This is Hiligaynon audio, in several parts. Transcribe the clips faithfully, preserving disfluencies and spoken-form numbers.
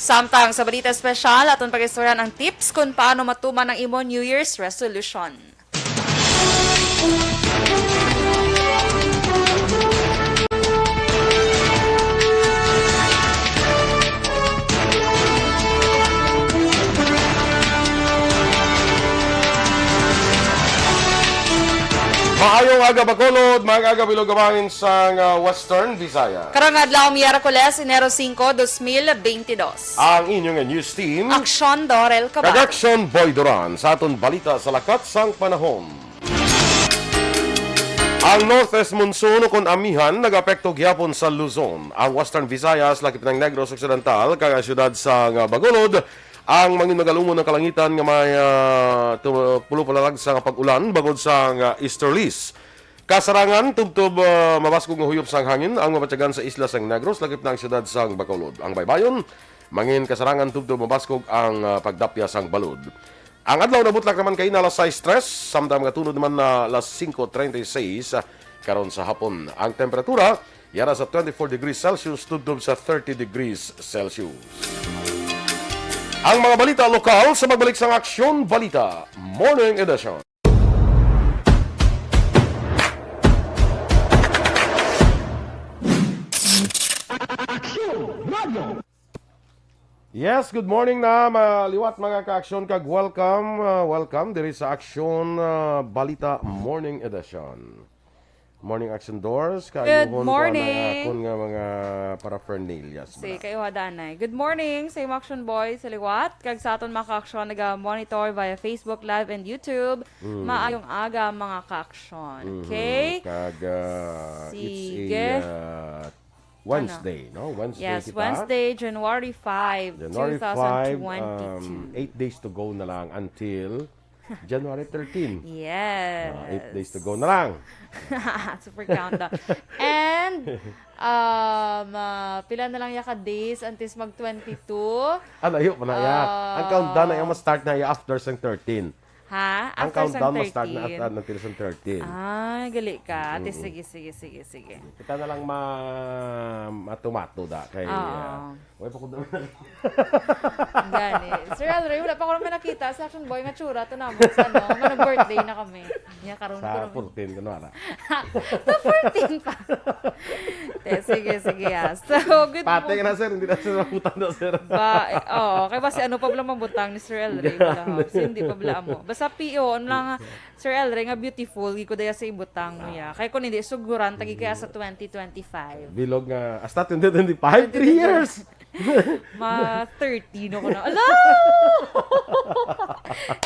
Samtang sa balita espesyal, aton pag-istoryahan ang tips kung paano matuman ang imo New Year's resolution. Maayong aga, Bacolod, maayong aga, Bilog Gabahin sang, ah, Western Visayas. Karong adlaw, Miyerkules, Enero singko, dos mil beintidos. Ang inyo nga news team, Aksyon Dorel Kag Cabal. Aksyon Boy Duran, sa aton balita sa lakat sang panahon. Ang northwest monsoon, ukon amihan, nag-apekto gihapon sa Luzon, ang Western Visayas, lakip ng Negros Occidental, kag ang siyudad sang Bacolod, ang mangin magalumon ang kalangitan nga may, ah, tu-, pulo palalagsa nga pag-ulan bangod sang, ah, easterlies. Kasarangan, tubtob, ah, mabaskog nga huyop sang hangin ang mabatyagan sa isla sang Negros, lakip na ang siyudad sang Bacolod. Ang baybayon, mangin kasarangan, tubtob mabaskog ang, ah, pagdapya sang balod. Ang adlaw nabutlak naman kaina alas sais tres, samtang magatunod naman na alas singko treinta y seis, ah, karon sa hapon. Ang temperatura, yara sa twenty-four degrees Celsius, tubtob sa thirty degrees Celsius. Ang mga balita lokal sa magbalik sang Aksyon Balita Morning Edition. Yes, good morning na, maliwat, mga ka-aksyon, kag welcome, ah, welcome diri sa Aksyon, ah, Balita Morning Edition. Morning, Action Doors. Good morning. Akon nga mga paraphernalia. Si kayo hadanay. Good morning sa imo, Action Boy, sa liwat. Kag sa aton mga ka-aksyon naga-monitor via Facebook Live and YouTube. Mm. Maayong aga, mga ka-aksyon. Mhm. Okay? Kag, ah, it's a, ah, Wednesday, no? Wednesday. Yes, kita. Wednesday, January five, January five, two thousand twenty-two. Um, eight days to go na lang until January thirteen. Yes. Ah, eight days to go na lang. Super countdown. And, um, ah, pila na lang ya ka days antes mag twenty-two? Ah, layo pa na ya. Ang countdown na ya, ah, ma-start na ya after sang thirteen. Ha? Ang countdown ma-start na after, until sang thirteen. Ah, gali ka. Ate, mm, sige, sige, sige, sige. Kita na lang ma-, matumato da kay, oo, ah, way pa ko da-, gani. Sir Elray, wala pa ko naman nakita sa Action Boy nga tsura to namo sa, ano, nga nag-birthday na kami. Nya karon ko naman. Sa fourteen, kuno ara. Sa fourteen pa. Te, sige, sige, ah. So, good morning. Pati ka na, sir. Hindi na, sir, mabutang na, sir. Ba, eh, oo, kay basi ano pa bala mabutang ni Sir Elray, wala, ha? Hindi pa bala amo. Basta P O, ano lang, Sir Elray, nga beautiful, gid ko daya sa ibutang niya. Kay kung hindi, suguran, tagi kaya sa twenty twenty-five. Bilog nga, hasta twenty twenty-five, three years. Ma thirty na ko na. Ala!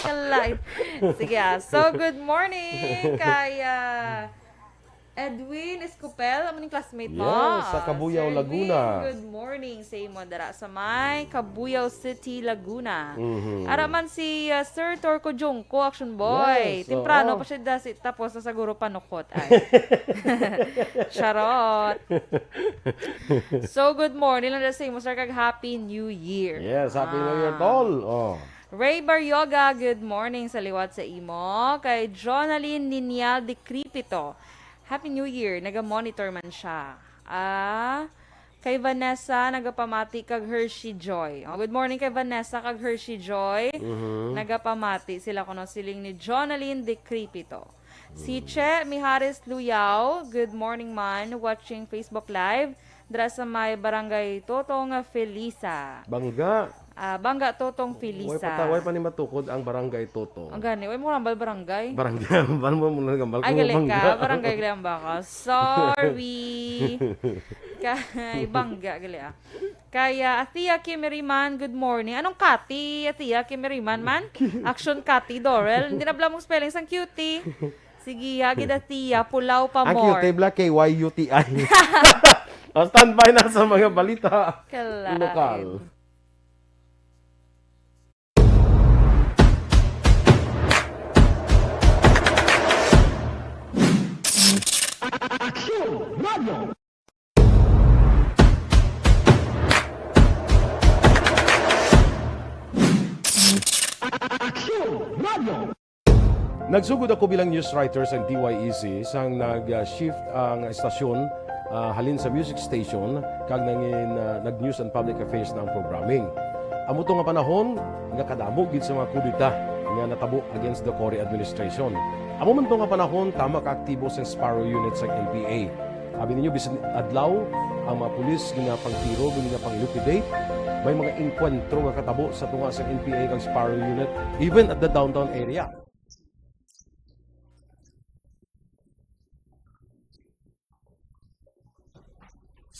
Kalain. Sige, ah. So, good morning kay, ah, Edwin Escopel, amo ning classmate mo. Yes, sa Kabuyao, Laguna. Ah, Sir Edwin, good morning sa imo dara sa may Kabuyao City, Laguna. Mhm. Ara man si, ah, Sir Torco Junco, Action Boy. Yes, temprano pa siya dasi, tapos na siguro panukot. Ay. Charot. So, good morning lang sa imo, sir, kag Happy New Year. Yes, Happy New Year, ah, tol. Oh. Ray Barrioga, good morning sa liwat sa imo. Kay Jonalyn Ninial de Cripito, Happy New Year. Naga-monitor man siya. Ah, kay Vanessa, nagapamati kag Hershey Joy. Oh, good morning kay Vanessa kag Hershey Joy. Mhm. Nagapamati sila kuno, siling ni Jonalyn de Cripito. Si, mm, Che Mihares Luyao, good morning man, watching Facebook Live, dira sa may Barangay Totong Felisa. Bangga. Ah, Bangga Totong Felisa. Way pa ta-, way pa ni matukod ang Barangay Totong. Ang gani, way mo rambal barangay? Barangay, ano mo muna gambal? Ay, kung gali ka, Bangga. Barangay gali ang baka. Sorry. Kay Bangga gali, ah. Kay, ah, Athea Kimiriman, good morning. Anong Kati, Athea Kimiriman man? Action Kati Dorel. Hindi na bala mong spelling sang cutie. Sige, ha, gid Athea, pulaw pa more. Ang cutie bala, K Y U T I. O, standby na sa mga balita. Kalain. Lokal. Nagsugod ako bilang news writer sa D Y E C sang nag-shift ang estasyon, ah, halin sa music station kag nangin, ah, nag-news and public affairs na ang programming. Amo to nga panahon nga kadamo gid sa mga kudeta nga natabo against the Cory administration. Amo man to nga panahon tama ka aktibo sang Sparrow Unit sang N P A. Abi ninyo, bisan adlaw, ang mga pulis ginapangtiro, ginapang-liquidate. May mga engkwentro nga katabo sa tunga sang N P A kag Sparrow Unit, even at the downtown area.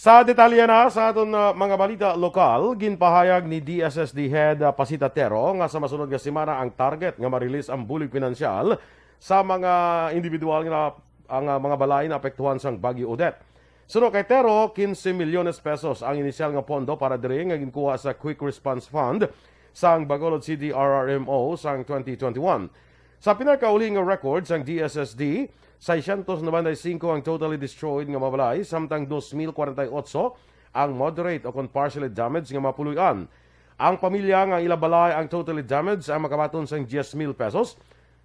Sa detalye na sa aton, ah, mga balita lokal, ginpahayag ni D S S D Head, ah, Pasita Tero nga sa masunod nga semana ang target nga ma-release ang bulig pinansyal sa mga individual nga ang, ah, mga balay na apektuhan sang Bagyo Odette. Suno kay Tero, quince milyones pesos ang inisyal nga pondo para diri nga ginkuha sa Quick Response Fund sang Bacolod City R R M O sang twenty twenty-one. Sa pinakauli nga record sang D S S D, seiscientos noventa y cinco ang totally destroyed nga mga balay, samtang dos mil kwarenta y otso ang moderate o kon partially damaged nga mga puloy-an. Ang pamilya nga ang ilang balay ang totally damaged ang makabaton sang diyes mil pesos.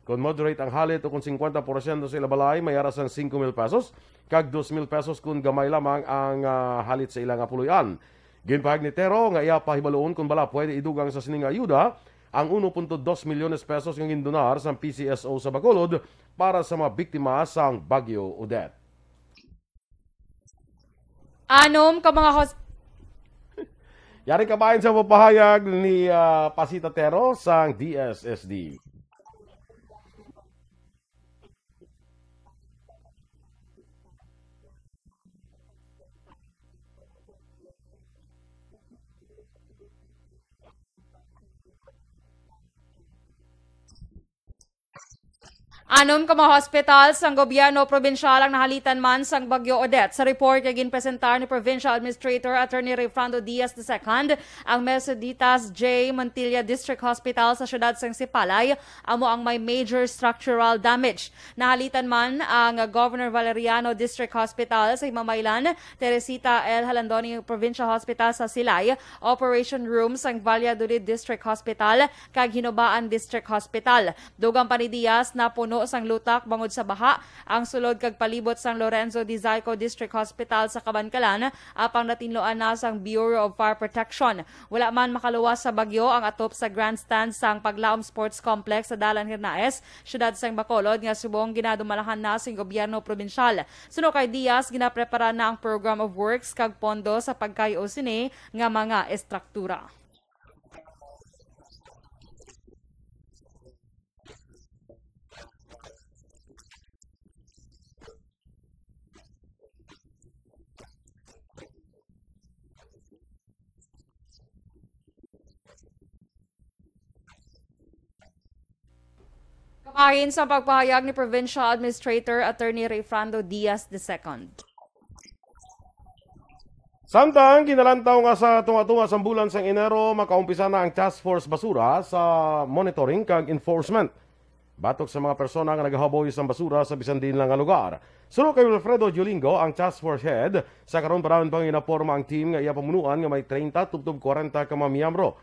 Kon moderate ang halit o kon singkwenta porsyento sa ilang balay, may ara sang singko mil pesos, kag dos mil pesos kon gamay lamang ang, ah, halit sa ila nga puloy-an. Ginpahayag ni Tero nga iya pa hibaluon kon bala pwede idugang sa sini nga ayuda ang uno punto dos milyones pesos nga gindonar sang P C S O sa Bacolod para sa mga biktima sang Bagyo Odette. Anom ka mga hos- Yari kabahin sa pagpahayag ni, ah, Pasita Tero sang D S S D. Anom ka mga hospital sang gobyerno probinsyal ang nahalitan man sang Bagyo Odette. Sa report nga ginpresentar ni Provincial Administrator Attorney Rayfrando Diaz the second, ang Mesoditas J Montilla District Hospital sa siyudad sang Sipalay amo ang may major structural damage. Nahalitan man ang Governor Valeriano District Hospital sa Himamaylan, Teresita L Jalandoni Provincial Hospital sa Silay, Operation Room sang Valladolid District Hospital, kag Hinobaan District Hospital. Dugang pa ni Diaz, napuno sang lutak bangod sa baha ang sulod kag palibot sang Lorenzo Dizayco District Hospital sa Kabankalan, apang natinluan na sang Bureau of Fire Protection. Wala man makaluwas sa bagyo ang atop sa grandstand sang Paglaom Sports Complex sa Dalan Hirnaes, siyudad sang Bacolod, nga subong ginadumalahan na sang gobyerno probinsyal. Suno kay Diaz, ginaprepara na ang program of works kag pondo sa pagkayo sini nga mga estruktura. Kabahin sa pagpahayag ni Provincial Administrator Attorney Rayfrando Diaz the second. Samtang ginalantaw nga sa tunga-tunga sang bulan sang Enero, makaumpisa na ang Task Force Basura sa monitoring kag enforcement batok sa mga persona nga nagahaboy sang basura sa bisan diin lang nga lugar. Suno kay Wilfredo Diolingo, ang Task Force Head, sa karon pa dayon pa ginaporma ang team nga iya pamunuan nga may treinta tubtob kwarenta ka mga miyembro.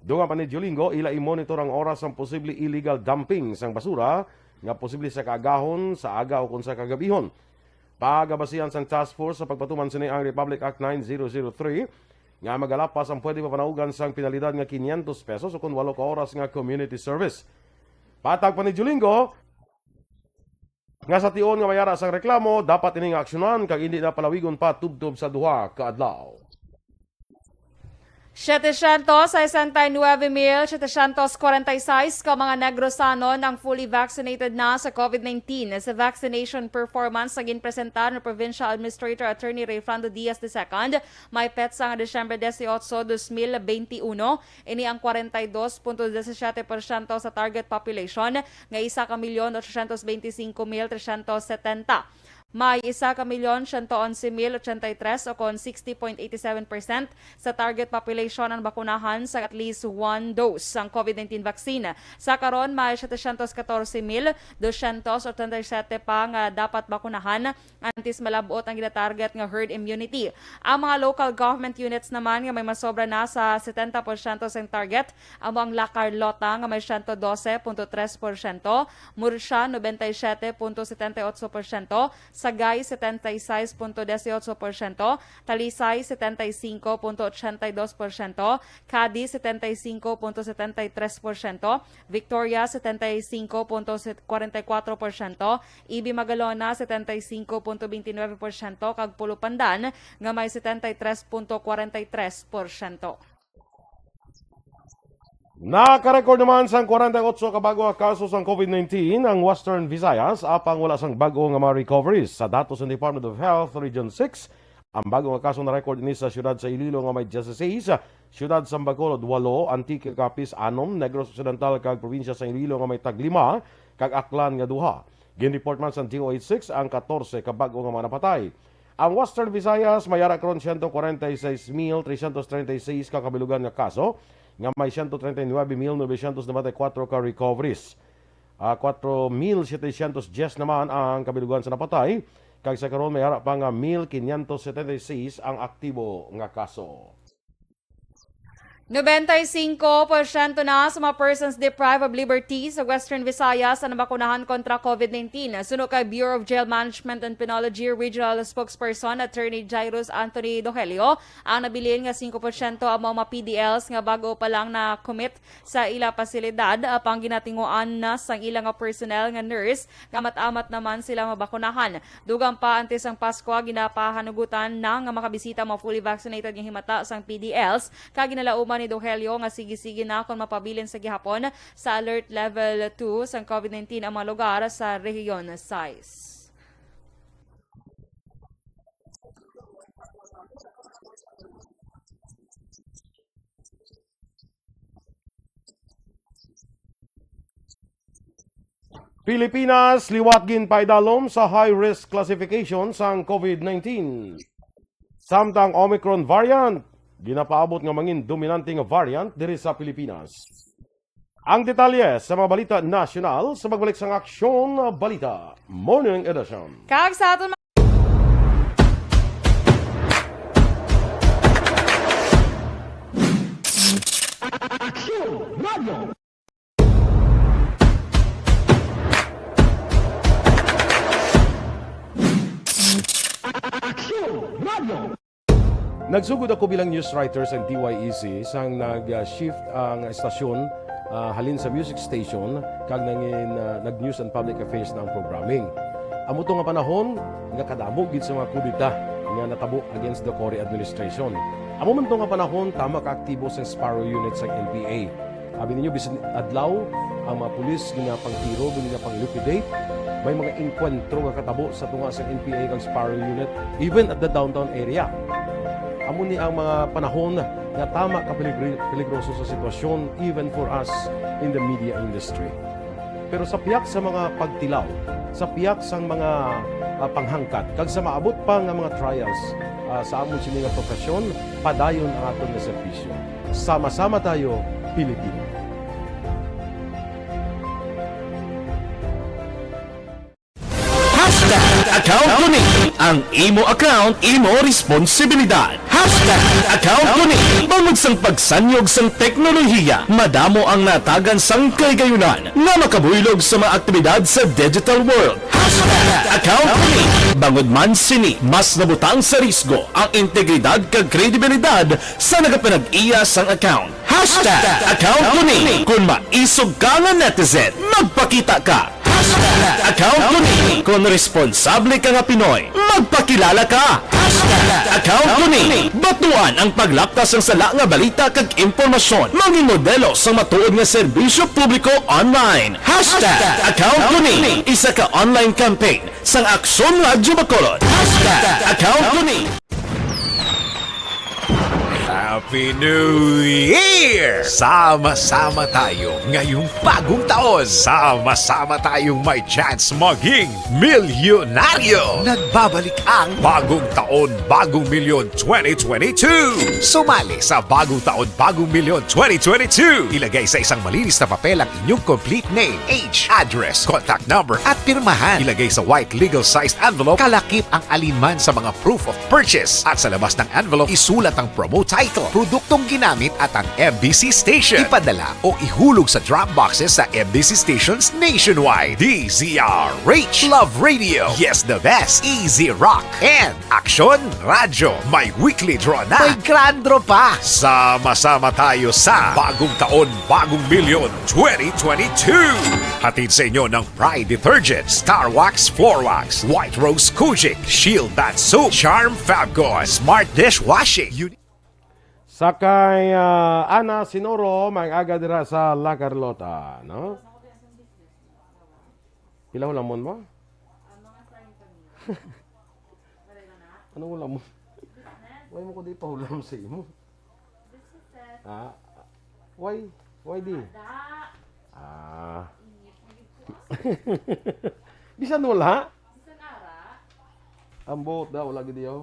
Dugang pa ni Diolingo, ila i-monitor ang oras sang posible illegal dumping sang basura nga posible sa kaagahon, sa aga, o kon sa kagabihon. Pagabasihan sang task force sa pagpatuman sini ang Republic Act nine zero zero three nga magalapas ang pwede papanaugan sang penalidad nga quinientos pesos o kon walo ka oras nga community service. Patag pa ni Diolingo, nga sa tion nga may ara sang reklamo, dapat ini nga aksyonan kag indi na palawigon pa tubtob sa duha ka adlaw. Setecientos sesenta y nueve mil setecientos cuarenta y seis ka mga Negrosanon ang fully vaccinated na sa COVID nineteen. Sa vaccination performance nga ginpresentar ni Provincial Administrator Attorney Rayfrando Diaz the second, may petsa nga Disyembre dieciocho, dos mil veintiuno, ini ang kwarenta y dos punto disisiete porsyento sa target population nga isa ka milyon otsosyentos beintisinko mil tresyentos setenta. May isa ka milyon siyento onse mil ochenta y tres o kon sixty point eighty seven percent sa target population ang bakunahan sa at least one dose sang COVID nineteen vaccine. Sa karon, may setecientos katorse mil dosyentos ochenta y siyete pa nga dapat bakunahan antes malab-ot ang ginatarget nga herd immunity. Ang mga local government units naman nga may masobra na sa setenta porsyento sang target amo ang La Carlota nga may siyento dose punto tres porsyento, Murcia noventa y siete punto setenta y ocho porsyento, Sagay, setenta y seis punto dieciocho por ciento, Talisay, setenta y cinco punto ochenta y dos por ciento, Cadiz, setenta y cinco punto setenta y tres por ciento, Victoria, setenta y cinco punto cuarenta y cuatro por ciento, Ibi Magalona, setenta y cinco punto veintinueve por ciento, kag Pulupandan nga may setenta y tres punto cuarenta y tres por ciento. Nakarecord naman sang kwarenta y otso ka bago nga kaso sang COVID nineteen ang Western Visayas, apang wala sang bago nga mga recoveries. Sa datos sang Department of Health Region six, ang bago nga kaso na-record ini sa siyudad sa Iloilo nga may dieciséis, siyudad sang Bacolod walo, Antique, Capiz anom, Negros Occidental kag probinsya sa Iloilo nga may taglima, kag Aklan nga duha. Gin-report man sang D O H six ang katorse ka bago nga mga napatay. Ang Western Visayas may ara karon siyento kwarenta y seis mil trescientos treinta y seis ka kabilugan nga kaso, nga may siyento treinta y nuebe mil novecientos noventa y kuwatro ka recoveries. Ah, kuwatro mil setecientos diyes naman ang kabilugan sa napatay, kag sa karon may ara pa nga mil quinientos setenta y seis ang aktibo nga kaso. Nobenta y singko porsyento na sa mga persons deprived of liberty sa Western Visayas ang nabakunahan kontra COVID nineteen. Suno kay Bureau of Jail Management and Penology Regional Spokesperson Attorney Jairus Anthony Dohelio, ang nabilin nga singko porsyento ang mga P D Ls nga bago pa lang na-commit sa ila pasilidad, apang ginatinguan na sang ila nga personnel nga nurse nga amat-amat naman sila mabakunahan. Dugang pa, antes ang Pasko, ginapahanugutan na nga makabisita ang mga fully vaccinated nga himata sang P D Ls, kag ginalauman ni Dohelio nga sige-sige na kon mapabilin sa gihapon sa Alert Level two sang COVID nineteen ang mga lugar sa Rehiyon sais. Pilipinas liwat ginpaidalom sa high-risk classification sang COVID nineteen. Samtang Omicron variant, ginapaabot nga mangin dominante nga variant diri sa Pilipinas. Ang detalye sa mga balita nasyonal sa pagbalik sang Aksyon Balita Morning Edition. Kag sa aton Nagsugod ako bilang news writer sa D Y E C sang nag-shift ang estasyon, ah, halin sa music station kag nangin, ah, nag-news and public affairs na ang programming. Amo to nga panahon nga kadamo gid sa mga kudeta nga natabo against the Cory administration. Amo man to nga panahon tama ka aktibo sang Sparrow Unit sang N P A. Abi ninyo, bisan adlaw, ang mga pulis ginapangtiro, ginapang-liquidate. May mga engkwentro nga katabo sa tunga sa N P A kag Sparrow Unit, even at the downtown area. Amo ni ang mga panahon nga tama ka peligri-, peligroso sa sitwasyon, even for us in the media industry. Pero sa pihak sa mga pagtilaw, sa pihak sang mga, ah, panghangkat, kag sa maabot pa nga mga trials, ah, sa amon sini nga profesyon, padayon ang aton nga serbisyo. Sama-sama tayo, Pilipino. Hashtag account ko ni. Ang imo account, imo responsibilidad. Hashtag account ko ni. Bangod sang pagsanyog sang teknolohiya, madamo ang natagan sang kahigayunan nga makabuylog sa mga aktibidad sa digital world. Hashtag account ko ni. Bangod man sini, mas nabutang sa risgo ang integridad kag kredibilidad sa nagapanag-iya sang account. Hashtag account ko ni. Kon maisog ka nga netizen, magpakita ka. Hashtag account ko ni. Kon responsable ka nga Pinoy, magpakilala ka. Hashtag account ko ni. Batuan ang paglapta sang sala nga balita kag impormasyon. Mangin modelo sang matuod nga serbisyo publiko online. Hashtag account ko ni. Isa ka online campaign sang Aksyon Radyo Bacolod. Hashtag account ko ni. Happy New Year! Sama-sama tayo ngayong bagong taon. Sama-sama tayong may chance maging milyonaryo. Nagbabalik ang bagong taon. Taon Bagong Milyon twenty twenty-two. Sumali sa Bagong Taon Bagong Milyon twenty twenty-two. Ilagay sa isang malinis na papel ang inyong complete name, age, address, contact number, at pirmahan. Ilagay sa white legal sized envelope, kalakip ang alinman sa mga proof of purchase. At sa labas ng envelope, isulat ang promo title, produktong ginamit, at ang M B C station. Ipadala o ihulog sa drop boxes sa M B C stations nationwide. D Z R H, Love Radio, Yes the Best, Easy Rock, and Aksyon Radyo. May weekly draw na. May grand draw pa. Sama-sama tayo sa Bagong Taon, Bagong Milyon twenty twenty-two. Hatid sa inyo ng Pride Detergent, Star Wax Floor Wax, White Rose Kojic, Shield Bath Soap, Charm Fabcon, Smart Dishwashing. Uni- Sa kay, ah, Ana Sinoro, may aga dira sa La Carlota, no? Pila hulamon mo? Anong hulamon? Why mo ko di pahulam sa imo? Ha? Why? Why di? Ah. Bisan wala? Ambot daw, wala gid yaw.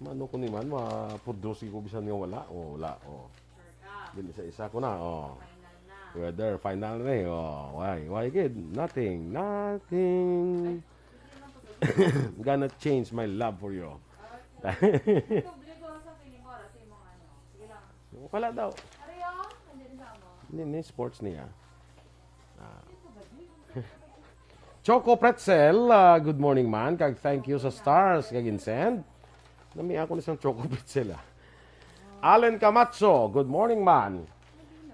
Mano ko ni man, ma-produce ko bisan nga wala. Oh, wala. Oh. Dili sa isa ko na. Oh. Weather, final na eh. Oh, why? Why gid? Nothing. Nothing. Gonna change my love for you. Wala daw. Ni, ni sports niya. Ah. Choco Pretzel, ah, good morning man. Kag thank you sa stars kag insend. Nami ako ni sang Choco Pretzel, ah. Allen Camacho, good morning man.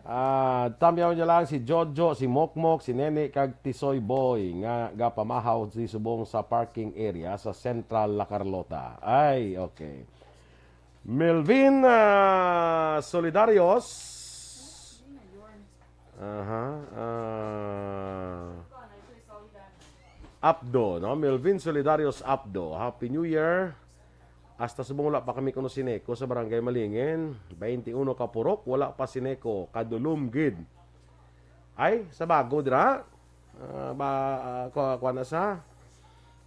Ah, tamyaw niya lang si Jojo, si Mokmok, si Nene, kag Tisoy Boy nga gapamahaw si subong sa parking area sa Central La Carlota. Ay, okay. Melvin, ah, Solidarios. Aha, ah, Apdo, no? Melvin Solidarios Apdo. Happy New Year. Hasta subong wala pa kami kuno Sineco sa Barangay Malingin. Twenty-one ka purok, wala pa Sineco. Kadulom gid. Ay, sa bago dira. Ah, ba, ah, kwa, kwa na sa,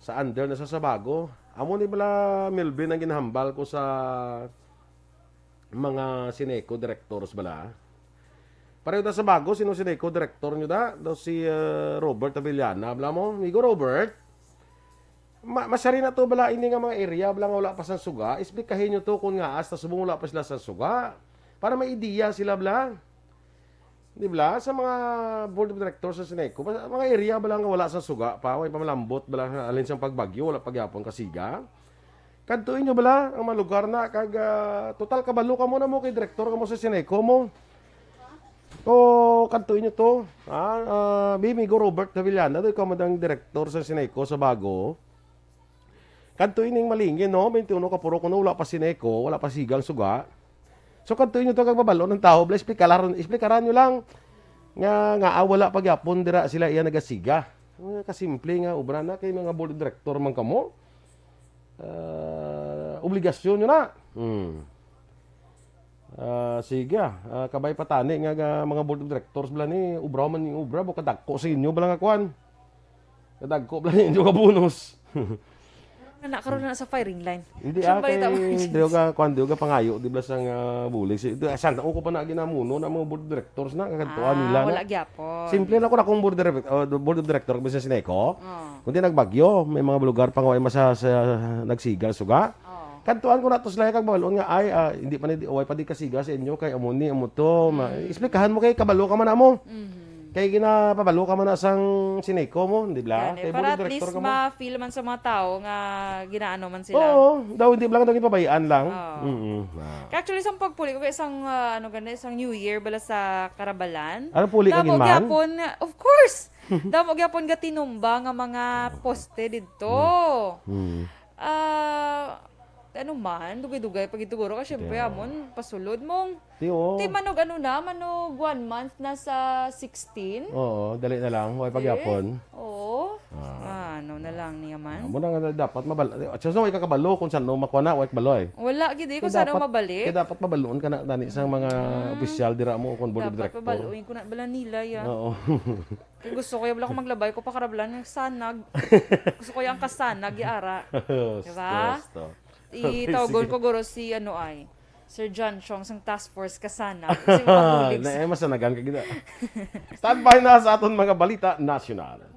sa under na sa, sa bago. Amo ni bala, Melvin, ang ginahambal ko sa mga Sineco directors bala. Pareho ta sa bago, sino Sineco director nyo da? Daw si, ah, Robert Avellana. Bala mo, Migo Robert? Ma-, masari na to bala ini nga mga area bala nga wala pa sang suga. Explikahin nyo to kung nga hasta subong wala pa sila sang suga. Para may ideya sila bala. Di bala? Sa mga board of directors sa Sineco, basta mga area bala nga wala sang suga pa, way pa malambot bala nga alin sang pagbagyo, wala pa gyapon kasiga. Kadtuin nyo bala ang mga lugar na kag, ah, total kabalo kamo na mo kay direktor kamo sa Sineco mo. O kadtuin nyo to, ah, ah, Bimigo Robert Davillana, do ikaw man ang direktor sa Sineco sa bago. Kadto ining Malingin, no? Twenty-one ka purok, no? Wala pa Sineco, wala pa sigang suga. So, kadto inyo to kag mabal-on ang tawo, bala, explikaran, explikaran nyo lang nga, nga, ah, wala pa gyapon dira sila iya nagasiga. Mga kasimple nga obra na kay mga board of director man kamo. Ah, obligasyon nyo na. Hmm. Ah, sige, ah. Ah, kabay pa tani nga, nga mga board of directors bala ni, obra man yung obra, baka dagko sa inyo bala nga kwan. Kadagko bala ninyo nga bonus. Karon na, karon na sa firing line. Hindi, ah, kay Emergency. Dili ka, kwan, dili ka pangayo, di ba, sa nga bulig? Si, di, san, ako pa na ginamuno na mga board of directors na, kakantuan Ah, nila, no? Wala gyapon. Simple na ko na kung board of direct-, oh, board of director, kung sa Sineco. Oh. Kundi nagbagyo, may mga lugar pa nga, ay masa, sa, nagsigal, suga. Oh. Kantuan ko na to sila, kag balon nga, ay, ah, hindi pa ni, way pa di kasiga sa inyo, kay amo ni, amo to. Ma-, Mm. Explikahan mo kay kabalo ka man amo. Mhm. Kay ginapabalo ka man na sang Sineco mo, di ba? Gani, kay para board of at director least ka mo. Ma-feel man sa mga tao nga ginaano man sila. Oo, daw hindi lang daw gipabayaan lang. Oo. Mm-mm. Ah. Kaya actually, sa pagpuli ko kay isang, ah, ano gani, isang New Year bala sa Karabalan. Ano puli ka Damo gin man? Gyapon, of course! Damo gyapon gatinumba nga mga poste didto. Mm. Mm. Ah, ano man, dugay-dugay pa gid siguro. Kasi syempre, Di, oh. Amon, pasulod mong, Di, oh. Ti manog ano na, manog one month na sa sixteen. Oo, dali na lang. Way pa gyapon. Oo. Ah. Ah. Ano na lang niya man? Amo na nga dapat mabal-, at sa way ka kabalo kung saan makuha na, way kabalo eh. Wala gid eh, kung Kaya saan dapat, mabalik. Kaya dapat mabaluon ka na, tani, sa mga Mm. opisyal dira mo kung board of Dapat director. Pabaluin ko na bala nila, ya. Oo. Kaya gusto ko, ya, bala ko maglabay ko, pakarablan ng sanag. Gusto ko yung kasanag, ya, ara. Diba? Gusto, gusto. Itawgon ko, guro, si, ano, ay, Sir John Chong sang task force kasanag. Kasi makabulig Na, sa eh, masanagan ka gina. Standby na sa aton mga balita nasyonal.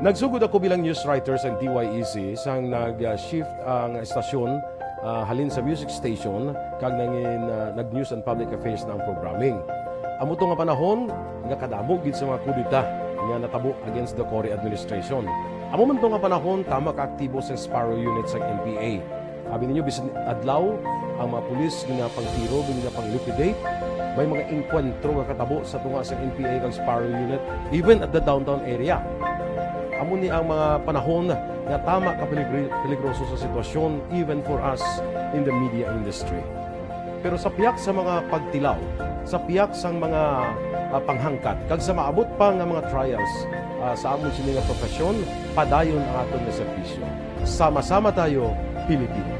Nagsugod ako bilang news writer sa D Y E C sang nag-shift ang estasyon, ah, halin sa music station kag nangin, ah, nag-news and public affairs na ang programming. Amo to nga panahon nga kadamo gid sa mga kudeta nga natabo against the Cory administration. Amo man to nga panahon tama ka aktibo sa Sparrow Unit sang N P A. Abi ninyo, bisan adlaw, ang mga pulis ginapangtiro, ginapang-liquidate. May mga engkwentro nga katabo sa tunga sa N P A kag Sparrow Unit, even at the downtown area. Amo ni ang mga panahon nga tama ka peligri-, peligroso sa sitwasyon, even for us in the media industry. Pero sa piyak sa mga pagtilaw, sa piyak sang mga, ah, panghangkat, kag sa maabot pa nga mga trials, ah, sa amon sini nga profesyon, padayon ang aton nga serbisyo. Sama-sama tayo, Pilipino.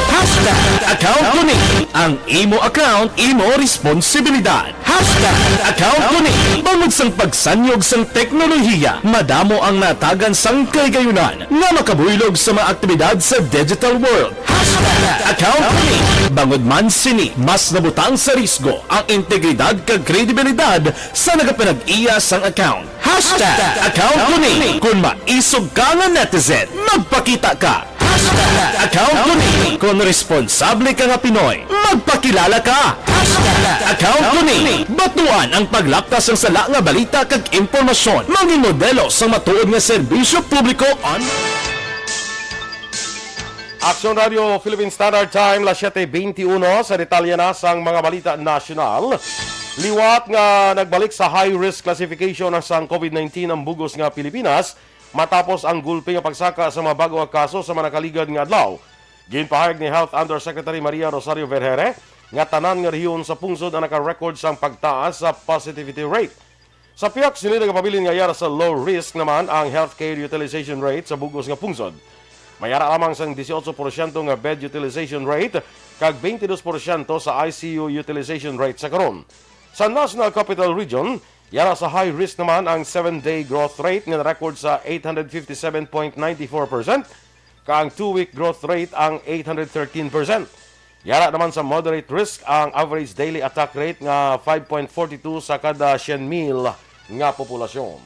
Hashtag account ko ni. Ang imo account, imo responsibilidad. Hashtag account ko ni. Bangod sang pagsanyog sang teknolohiya, madamo ang natagan sang kahigayunan nga makabuylog sa mga aktibidad sa digital world. Hashtag account ko ni. Bangod man sini, mas nabutang sa risgo ang integridad kag kredibilidad sa nagapanag-iya sang account. Hashtag account ko ni. Kung maisog ka nga netizen, magpakita ka. Hashtag account ko ni. Kung responsable ka nga Pinoy, magpakilala ka. Hashtag account ko ni. Batuan ang paglapta sang sala nga balita kag impormasyon. Mangin modelo sang matuod nga serbisyo publiko on Aksyon Radio Philippine Standard Time, las siete veintiuno. Sa detalye na sang mga balita nasyonal, liwat nga nagbalik sa high-risk classification na sang COVID nineteen ang bugos nga Pilipinas matapos ang gulpi nga pagsaka sa mga bag-o nga kaso sa mga nakaligad nga adlaw. Ginpahayag ni Health Undersecretary Maria Rosario Vergeire nga tanan nga rehiyon sa pungsod ang naka-record sang pagtaas sa positivity rate. Sa pihak sini, nagapabilin nga yara sa low risk naman ang healthcare utilization rate sa bugos nga pungsod. May yara lamang sang dieciocho porsyento nga bed utilization rate kag twenty-two porsyento sa I C U utilization rate sa karon. Sa National Capital Region, yara sa high risk naman ang seven-day growth rate nga na-record sa eight hundred fifty-seven point nine four percent, kag ang two-week growth rate ang eight hundred thirteen percent. Yara naman sa moderate risk ang average daily attack rate nga five point four two sa kada syen mil nga populasyon.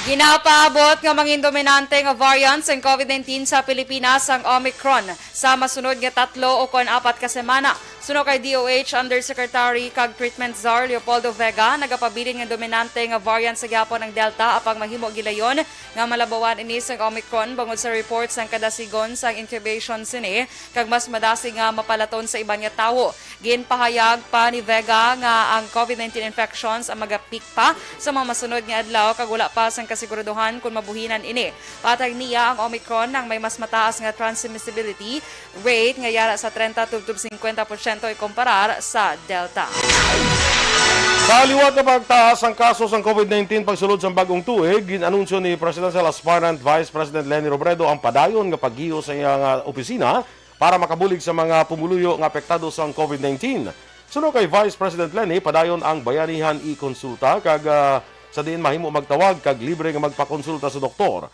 Ginapaabot nga mangin dominante nga variant sang COVID nineteen sa Pilipinas ang Omicron sa masunod nga tatlo o kon apat ka semana. Suno kay D O H Undersecretary kag Treatment Czar Leopoldo Vega, nagapabilin nga dominante nga variant sa gihapon ang Delta, apang mahimo gilayon nga malabawan ini sang Omicron bangod sa report sang kadasigon sang incubation sini kag mas madasig nga mapalaton sa iban nga tawo. Ginpahayag pa ni Vega nga ang COVID nineteen infections ang maga-peak pa sa mga masunod nga adlaw kag wala pa sang kasiguraduhan kon mabuhinan ini. Patag niya, ang Omicron ang may mas mataas nga transmissibility rate nga yara sa trenta tubtob singkwenta porsyento ikumparar sa Delta. Sa liwat nga pagtaas ang kaso sang COVID nineteen pagsulod sang bag-ong tuig, gin-anunsyo ni Presidential Aspirant Vice President Leni Robredo ang padayon nga paggiyo sa iyang, ah, opisina para makabulig sa mga pumuluyo nga apektado sang COVID nineteen. Suno kay Vice President Leni, padayon ang Bayanihan e-Konsulta kag, ah, sa diin mahimo magtawag kag libre nga magpakonsulta sa doktor.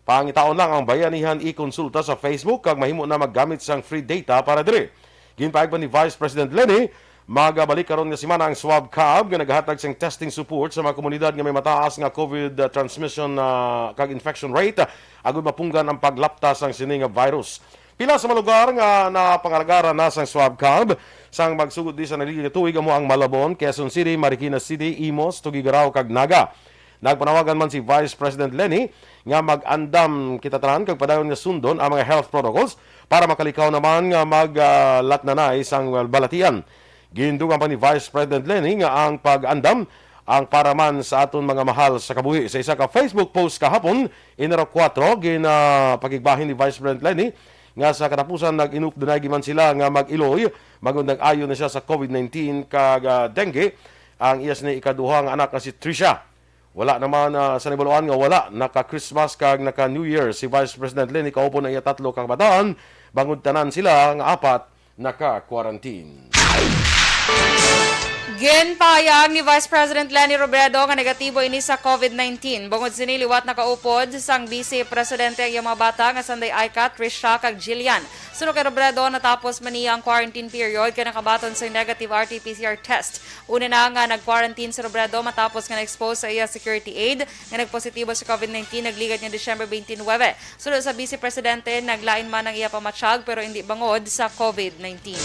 Pangitaon lang ang Bayanihan e-Konsulta sa Facebook kag mahimo na maggamit sang free data para diri. Ginpahayag pa ni Vice President Leni, magabalik karon nga semana ang Swab Cab nga nagahatag sang testing support sa mga komunidad nga may mataas nga COVID transmission, ah, kag infection rate, ah, agud mapunggan ang paglapta sang sini nga virus. Pila sa mga lugar nga napangalagaran na sang Swab Cab sang magsugod di sa nagligid nga tuig amo ang Malabon, Quezon City, Marikina City, Imus, Tuguegarao, kag Naga. Nagpanawagan man si Vice President Leni nga mag-andam kita tanan kag padayon nga sundon ang mga health protocols para makalikaw naman nga maglatnanay sang balatian. Gindugang pa ni Vice President Leni nga ang pag-andam ang para man sa aton mga mahal sa kabuhi. Sa isa ka Facebook post kahapon, Enero kuwatro, ginapakigbahin ni Vice President Leni nga sa katapusan nag-inupdanay man sila nga mag-iloy bangod nag-ayo na siya sa COVID nineteen kag, ah, dengue ang iya sini ikaduha nga anak nga si Trisha. Wala naman, ah, sa nahibaluan nga wala naka-Christmas kag naka-New Year si Vice President Leni kaupod ang iya tatlo ka kabataan, bangod tanan sila nga apat naka-quarantine. Ginpahayag ni Vice President Leni Robredo nga negatibo ini sa COVID nineteen. Bungod sini, liwat nakaupod sang Vice Presidente ang iyang mga bata nga sanday Aika, Trisha, kag Jillian. Suno kay Robredo, natapos man niya ang quarantine period kay nakabaton sa negative R T P C R test. Una na nga nag-quarantine si Robredo matapos nga na-expose sa iya security aide nga nagpositibo sa COVID nineteen nagligad nga Disyembre twenty-nine. Suno sa Vice Presidente, naglain man ang iya pamatyag pero hindi bangod sa COVID nineteen.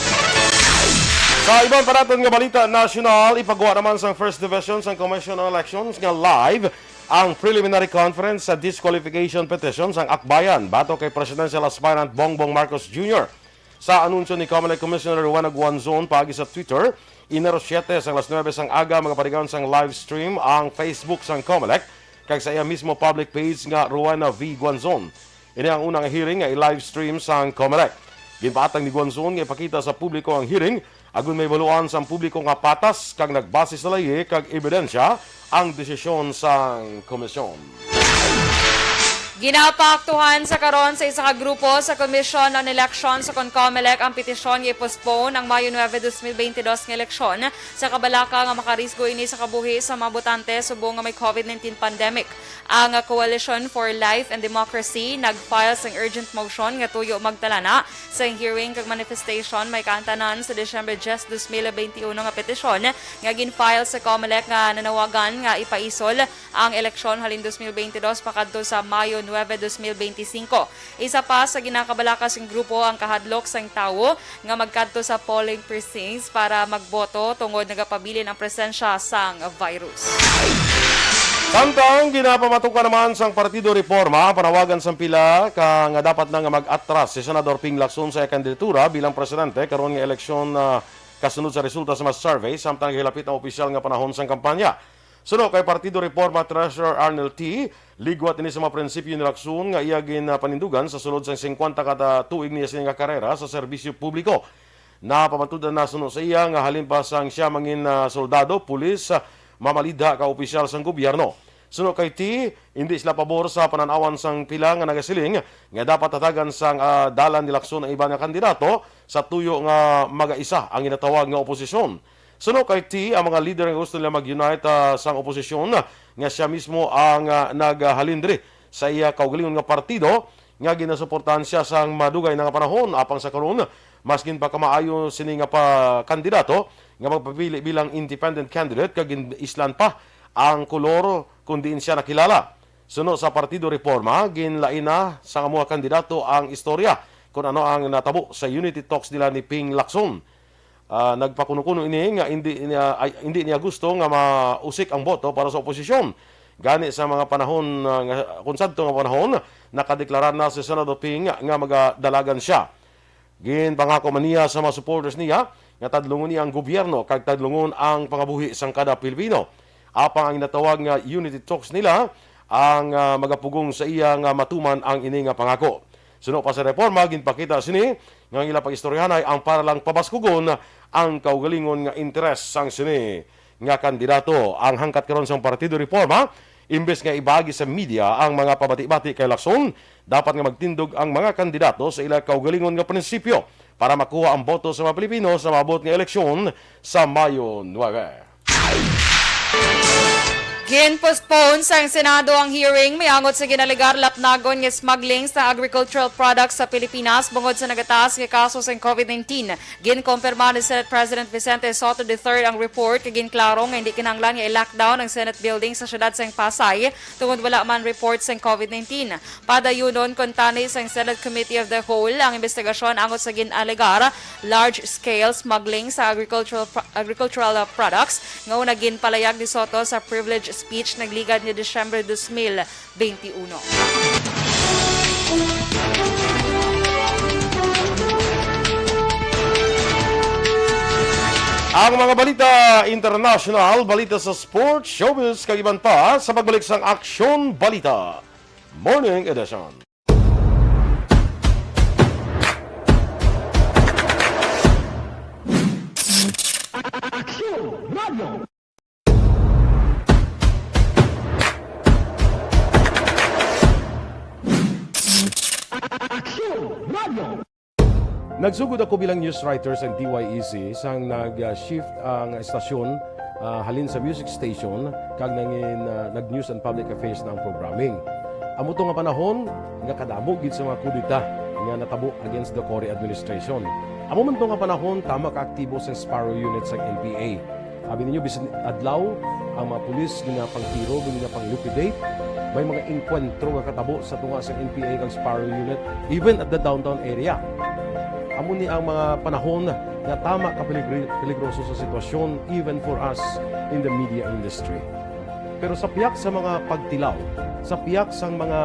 Sa iban pa naton nga balita nasyonal, ipagwa naman sang First Division sang Commission on Elections nga live ang preliminary conference sa disqualification petition sang Akbayan batok kay presidential aspirant Bongbong Marcos Junior. Sa anunsyo ni Comelec Commissioner Rowena Guanzon paagi sa Twitter, Enero siete sang alas nuebe sang aga magaparigayon sang live stream ang Facebook sang Comelec kag sa iya mismo public page nga Rowena V Guanzon. Ini ang unang hearing nga i-live stream sang Comelec. Ginpaatang ni Guanzon nga ipakita sa publiko ang hearing agud mahibaluan sang publiko nga patas kag nagbase sa layi kag ebidensya ang desisyon sang komisyon. Ginapaaktuhan sa karon sa isa ka grupo sa Commission on Elections o kon Comelec ang petisyon nga i-postpone ang Mayo nuebe, dos mil bente dos nga eleksyon sa kabalaka nga makarisgo ini sa kabuhi sa mga botante subong nga may COVID nineteen pandemic. Ang Coalition for Life and Democracy nag-file sang urgent motion nga tuyo magtalana sang hearing kag manifestation may kaantanan sa Disyembre diyes, dos mil bente uno nga petisyon nga gin-file sa Comelec nga nanawagan nga ipaisol ang eleksyon halin dos mil bente dos pakadto sa Mayo nuebe, dos mil bente singko. Isa pa sa ginakabalaka sang grupo ang kahadlok sang tawo nga magkadto sa polling precincts para magboto tungod nagapabilin ang presensya sang virus. Samtang ginapamatukan naman sang Partido Reforma ang panawagan sang pila ka nga dapat na nga mag-atras si Senador Ping Lacson sa iya kandidatura bilang presidente karon nga eleksyon, ah, kasunod sa resulta sa mga survey samtang gahilapit ang opisyal nga panahon sang kampanya. Suno kay Partido Reforma Treasurer Arnel T, ligwat ini sa mga prinsipyo ni Lacson nga iya ginapanindugan sa sulod sang singkwenta ka tuig niya sini nga karera sa serbisyo publiko. Napamatud-an na suno sa iya nga halin pa sang siya mangin, ah, soldado, pulis, ah, mamalidha ka opisyal sang gobyerno. Suno kay T, hindi sila pabor sa panan-awan sang pila nga nagasiling nga dapat hatagan sang, ah, dalan ni Lacson ang iban nga kandidato sa tuyo nga magaisa ang ginatawag nga oposisyon. Suno kay T, ang mga leader nga gusto nila mag-unite, ah, sang oposisyon, ah, nga siya mismo ang, ah, naghalin diri sa iya kaugalingon nga partido, nga ginasuportahan siya sang madugay na nga panahon. Apang sa karon, mas ginpakamaayo sini nga pa kandidato nga magpapili bilang independent candidate kag gin-islan pa ang kolor kon diin siya nakilala. Suno sa Partido Reforma, ginlain na sang amo nga kandidato ang istorya kon ano ang natabo sa unity talks nila ni Ping Lacson. Ah, nagpakuno-kuno ini nga hindi niya, ay, hindi niya gusto nga mausik ang boto para sa oposisyon. Gani sa mga panahon, ah, nga, kung sadto nga panahon, nakadeklara na si Senador Ping nga magadalagan siya. Ginpangako man niya sa mga supporters niya nga tadlungon niya ang gobyerno kag tadlungon ang pangabuhi sang kada Pilipino. Apang ang ginatawag nga unity talks nila ang, ah, magapugong sa iya nga matuman ang ini nga pangako. Suno pa sa Reforma, ginpakita sini nga ang ila pag-istoryahanay ang para lang pabaskugon ang kaugalingon nga interes sang sini nga kandidato. Ang hangkat karon sang Partido Reforma, imbes nga ibaagi sa media ang mga pabati-bati kay Lacson, dapat nga magtindog ang mga kandidato sa ila kaugalingon nga prinsipyo para makuha ang boto sa mga Pilipino sa maabot nga eleksyon sa Mayo nuebe. Gin-postpone sang Senado ang hearing may angot sa ginalegar lapnagon nga smuggling sa agricultural products sa Pilipinas bungod sa nagataas nga kaso sang COVID nineteen. Ginkumpirma ni Senate President Vicente Sotto the third ang report kag ginklaro nga hindi kinahanglan nga i-lockdown ang Senate building sa siyudad sang Pasay tungod wala man report sang COVID nineteen. Padayunon kuntani sang Senate Committee of the Whole ang imbestigasyon angot sa gin-alegar large-scale smuggling sa agricultural pro-, agricultural, uh, products nga una ginpalayag ni Sotto sa privilege speech nagligad ni Disyembre dos mil benti uno. Ang mga balita international, balita sa sports, showbiz, kag iban pa sa pagbalik sang Aksyon Balita Morning Edition. Aksyon Radio. Aksyon Radio. Nagsugod ako bilang news writer sa D Y E C sang nag-shift ang estasyon, ah, halin sa music station kag nangin, ah, nag-news and public affairs na ang programming. Amo to nga panahon nga kadamo gid sa mga kudeta nga natabo against the Cory administration. Amo man to nga panahon tama ka aktibo sa Sparrow Unit sang N P A. Abi ninyo, bisan adlaw, ang mga pulis ginapangtiro, ginapang-liquidate. May mga engkwentro nga katabo sa tunga sa N P A kag Sparrow Unit, even at the downtown area. Amo ni ang mga panahon nga tama ka peligri-, peligroso sa sitwasyon, even for us in the media industry. Pero sa piyak sa mga pagtilaw, sa piyak sang mga,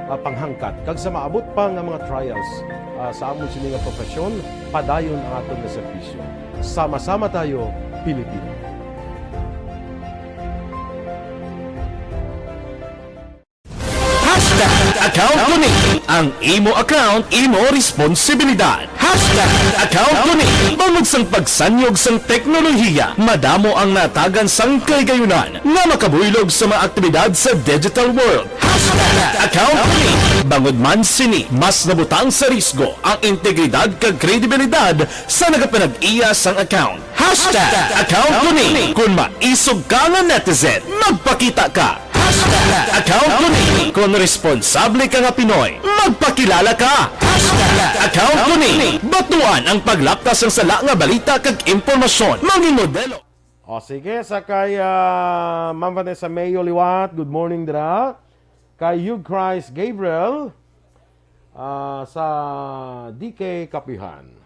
ah, panghangkat, kag sa maabot pa nga mga trials, ah, sa amon sini nga profesyon, padayon ang aton nga serbisyo. Sama-sama tayo, Pilipino. Hashtag account ko ni. Ang imo account, imo responsibilidad. Hashtag account ko ni. Bangod sang pagsanyog sang teknolohiya, madamo ang natagan sang kahigayunan nga makabuylog sa mga aktibidad sa digital world. Hashtag account ko ni. Bangod man sini, mas nabutang sa risgo ang integridad kag kredibilidad sa nagapanag-iya sang account. Hashtag account ko ni. Kung maisog ka nga netizen, magpakita ka. Hashtag account ko ni. Kung responsable ka nga Pinoy, magpakilala ka. Hashtag account ko ni. Batuan ang paglapta sang sala nga balita kag impormasyon. Mangin modelo. O sige, sa kay, ah, Ma'am Vanessa Mayo liwat, good morning dira. Kay Hugh Christ Gabriel, ah, sa D K Kapihan.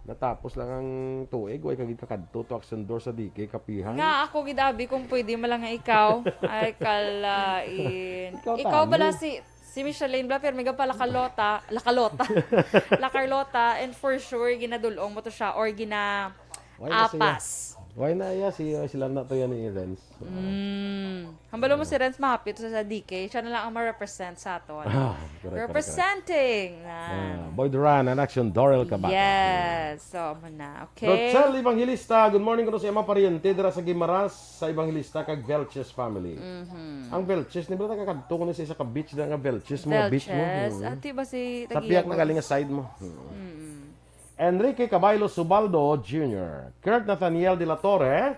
Natapos lang ang tuig, way ka gid kakadto to Aksyon Door sa D K Kapihan. Nga ako gid, abi, kung pwede man lang nga ikaw. Ay, kalain. Ikaw Ikaw tani. bala si, si Micheline bala, pero may pa La Carlota, La Carlota. La Carlota, and for sure, ginadulong mo to siya or gina Why na siya? apas. Why na iya si, sila na to yan ni Renz? Mm. Hambalo mo si Renz mahapit sa, sa D K, siya na lang ang ma-represent sa aton. Ah, correct, correct, correct. Representing na. Ah, Boy Duran, an Aksyon Dorel Cabata. Yes, so, amo na. Okay. Rochelle Evangelista, good morning kuno sa iyang mga paryente dira sa Guimaras, sa Evangelista kag Velches family. Mhm. Ang Velches, di ba nakakadto ko na sa isa ka beach na nga Velches, mga beach mo? Velches. Hmm. Ati ba si Sa piyak na Taguilagon? galing nga side mo. Hmm. Mm-mm. Enrique Caballo Subaldo Junior, Kirk Nathaniel de la Torre,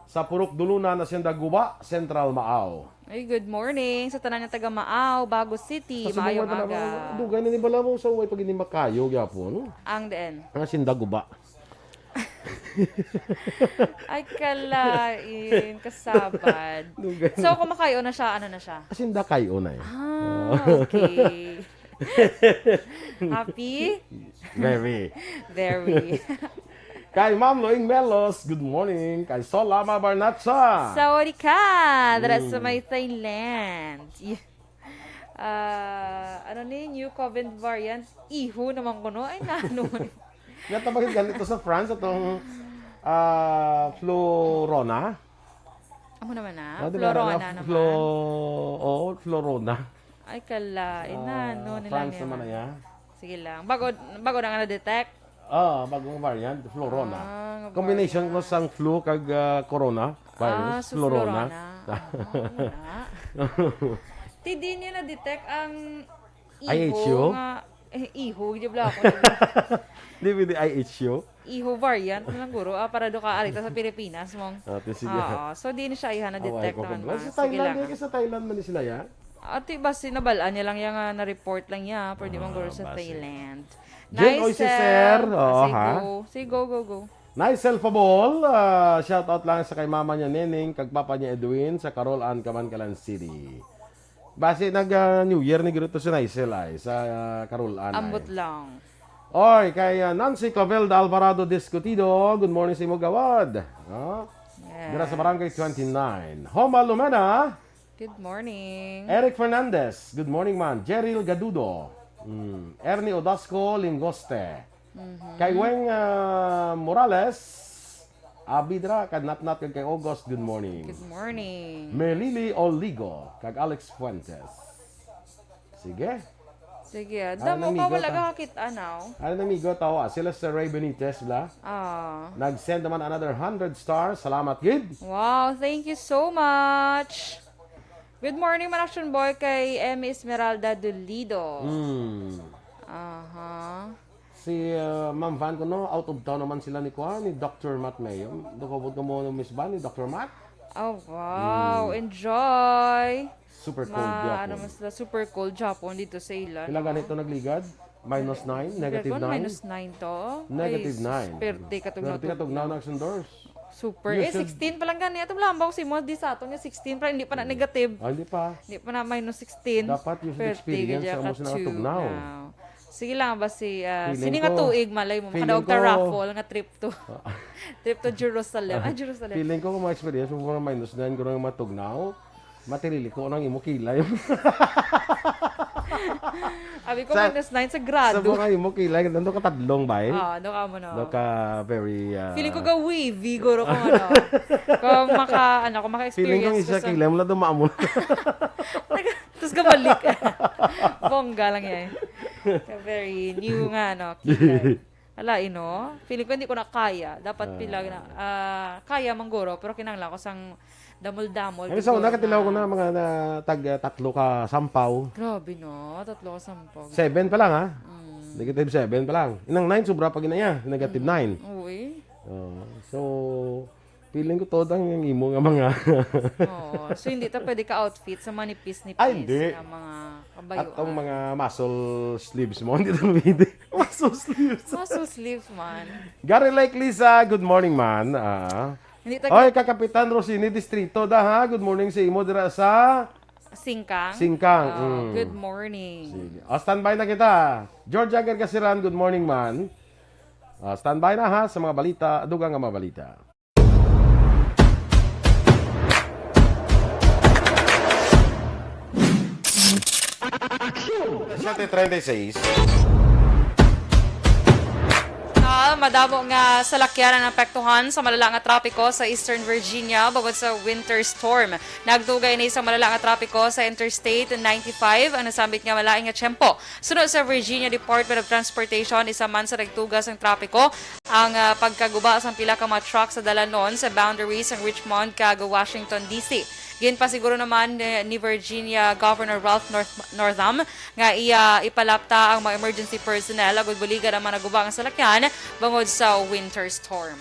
sa Purok Dulunan, Hacienda Guba, Central Maaw. Ay, good morning sa tanan nga taga Maaw, Bago City. Sa Maayong Sumulong na aga. Dugay na ni bala mo sa way pag hindi makayo gyapon. Ang daan. Ang Hacienda Guba. Ay, kalain, kasabad. Dugay na. So, kung makayo na siya, ano na siya? Hacienda Kayo na eh. Ah, okay. Happy? Very. Very. Kay Ma'am Loing Melos, good morning. Kay Sol Lama Barnacha. Sawadee ka! Dara sa Mm. may Thailand. Y-, ah, ano ni? New COVID variant? Iho naman kuno. Ay, nano. Nga tabagin ganito sa France, atong, ah, Florona. Amo naman na. Ah, di ba, Florona na, naman. Flo-, oo, Florona. Ay, kala, ina, Ah, no, nila France niya. naman na yan. Sige lang. Bago, bago na nga na-detect? Ah, bagong variant, Florona. Ah, nga Combination variant. ko sang flu kag, ah, corona virus, Ah, so Florona. Florona. Ah, wala. Ti, di niya na-detect ang I H U? iho nga, eh, iho, di ba ako? Di ba di I H U? Iho variant na lang, guro. Ah, para do ka arita sa Pilipinas, mong. Ah, ti, sige. Oo. So, di na siya iha na Away na-detect ko naman. Sa Sige Thailand, lang, di ah. ka sa Thailand man ni sila, ya? Ati, basi nabalaan niya lang yan nga na-report lang niya. Pwede man Ah, guro sa basi. Thailand. Jane Nice, Oy, si sir. Sir. Oo, Ah, sige, ha? go. Sige, go, go, go. Nicel Fabol, ah, shout out lang sa kay mama niya Neneng, kag papa niya Edwin, sa Carol Ann, Kamankalan City. Basi nag, ah, New Year ni guro to si Nicel ay, sa, ah, Carol Ann ay. Ambot lang. Oy, kay, ah, Nancy Clavelda Alvarado Discutido, good morning sa imo gawad. Ah? Dira sa Barangay twenty-nine. Homa Lumena. Good morning. Eric Fernandez. Good morning, man. Jeril Gadudo. Mm. Ernie Odasco Lingoste. Mhm. Kay Weng, ah, Morales. Abidra, kag Natnat, kag kay August. Good morning. Good morning. Melili Oligo, kag Alex Fuentes. Sige. Sige, ah. Damo ka, wala ka kakita, now. Ano, amigo, tawa sila sa Ray Benitez, bla? Ah. Nag-send naman another hundred stars. Salamat, gid. Wow, thank you so much. Good morning, man, Action Boy, kay M Esmeralda Dolido. Hmm. Aha. Si, ah, Ma'am Van ko, no, out of town naman sila ni kuan, ni Doctor Matt Mayo. Dokobot ko mo, Miss Van, ni Doctor Matt? Oh, wow. Hmm. Enjoy. Super cold gihapon. Ano man sila, super cold gihapon dito sa ilan, no? Pila ganito nagligad? Minus nine, negative nine? Minus nine to. Negative nine. Ay, sus, perte katugnaw-tugnaw. Perte katugnaw na, Action Doors. Super. Eh, sixteen pa lang gani. Ato lang ba si mo di sa aton nga sixteen pa, hindi pa na negative. Ah, hindi pa. Hindi pa na minus sixteen. Dapat you should experience ang mo sila katugnaw. Sige lang ba si, ah, sini nga tuig, malay mo, makadaog ta raffle nga trip to, trip to Jerusalem. Ah, Jerusalem. Feeling ko kung ma-experience mo mga minus nine, guro nga matugnaw, matilili ko nang imo kilay. Abi ko, minus nine sa grado. Sa mga imo kilay, nando ka tadlong, bay? Ah, ano ka mo, no? Ano ka very, ah, feeling ko ga wavy, guro ko, ano. Kung maka, ano, kung maka-experience ko sa kilay mo, lado maamo. Tapos gabalik. Bongga lang yan. Very new nga, no? Kilay. Ala, ino? Feeling ko hindi ko na kaya. Dapat pila na, ah, kaya man guro, pero kinahanglan ko sang damol-damol. Ano sa una, katilaw ko na mga na, tag, ah, tatlo ka sampaw. Grabe, no? Tatlo ka sampaw. Seven pa lang, ha? Mm. Negative seven pa lang. Inang nine, sobra pa ginaya. Negative nine. Oo, eh. Oh, so, feeling ko todo ang imo nga mga Oo. So, hindi ta pwede ka-outfit sa manipis-nipis nga mga kabayuan. Ay, hindi. At ang mga muscle sleeves mo, hindi ta pwede. Muscle sleeves. Muscle sleeves man. Gary Lake Lisa, good morning, man. Ah. Hindi ta Oy, Kakapitan Rosini Distrito, da, ha? Good morning sa imo dira sa Singkang. Singkang, oh, mm. Good morning. Sige. Oh, standby na kita. Georgia Gargasiran, good morning, man. Ah, standby na, ha, sa mga balita, dugang nga mga balita. Siyete treinta y seis. Ah, madamo nga salakyan ang naapektuhan sa malala nga trapiko sa Eastern Virginia bangod sa winter storm. Nagdugay ini sa malala nga trapiko sa Interstate ninety-five ang nasambit nga malain nga tiyempo. Suno sa Virginia Department of Transportation, isa man sa nagtuga sang trapiko ang, ah, pagkaguba sang pila ka mga truck sa dalanon sa boundary sang Richmond kag Washington, D C. Ginpasiguro naman ni, ni Virginia Governor Ralph North-, Northam nga iya ipalapta ang mga emergency personnel agud buligan ang mga naguba nga salakyan bangod sa winter storm.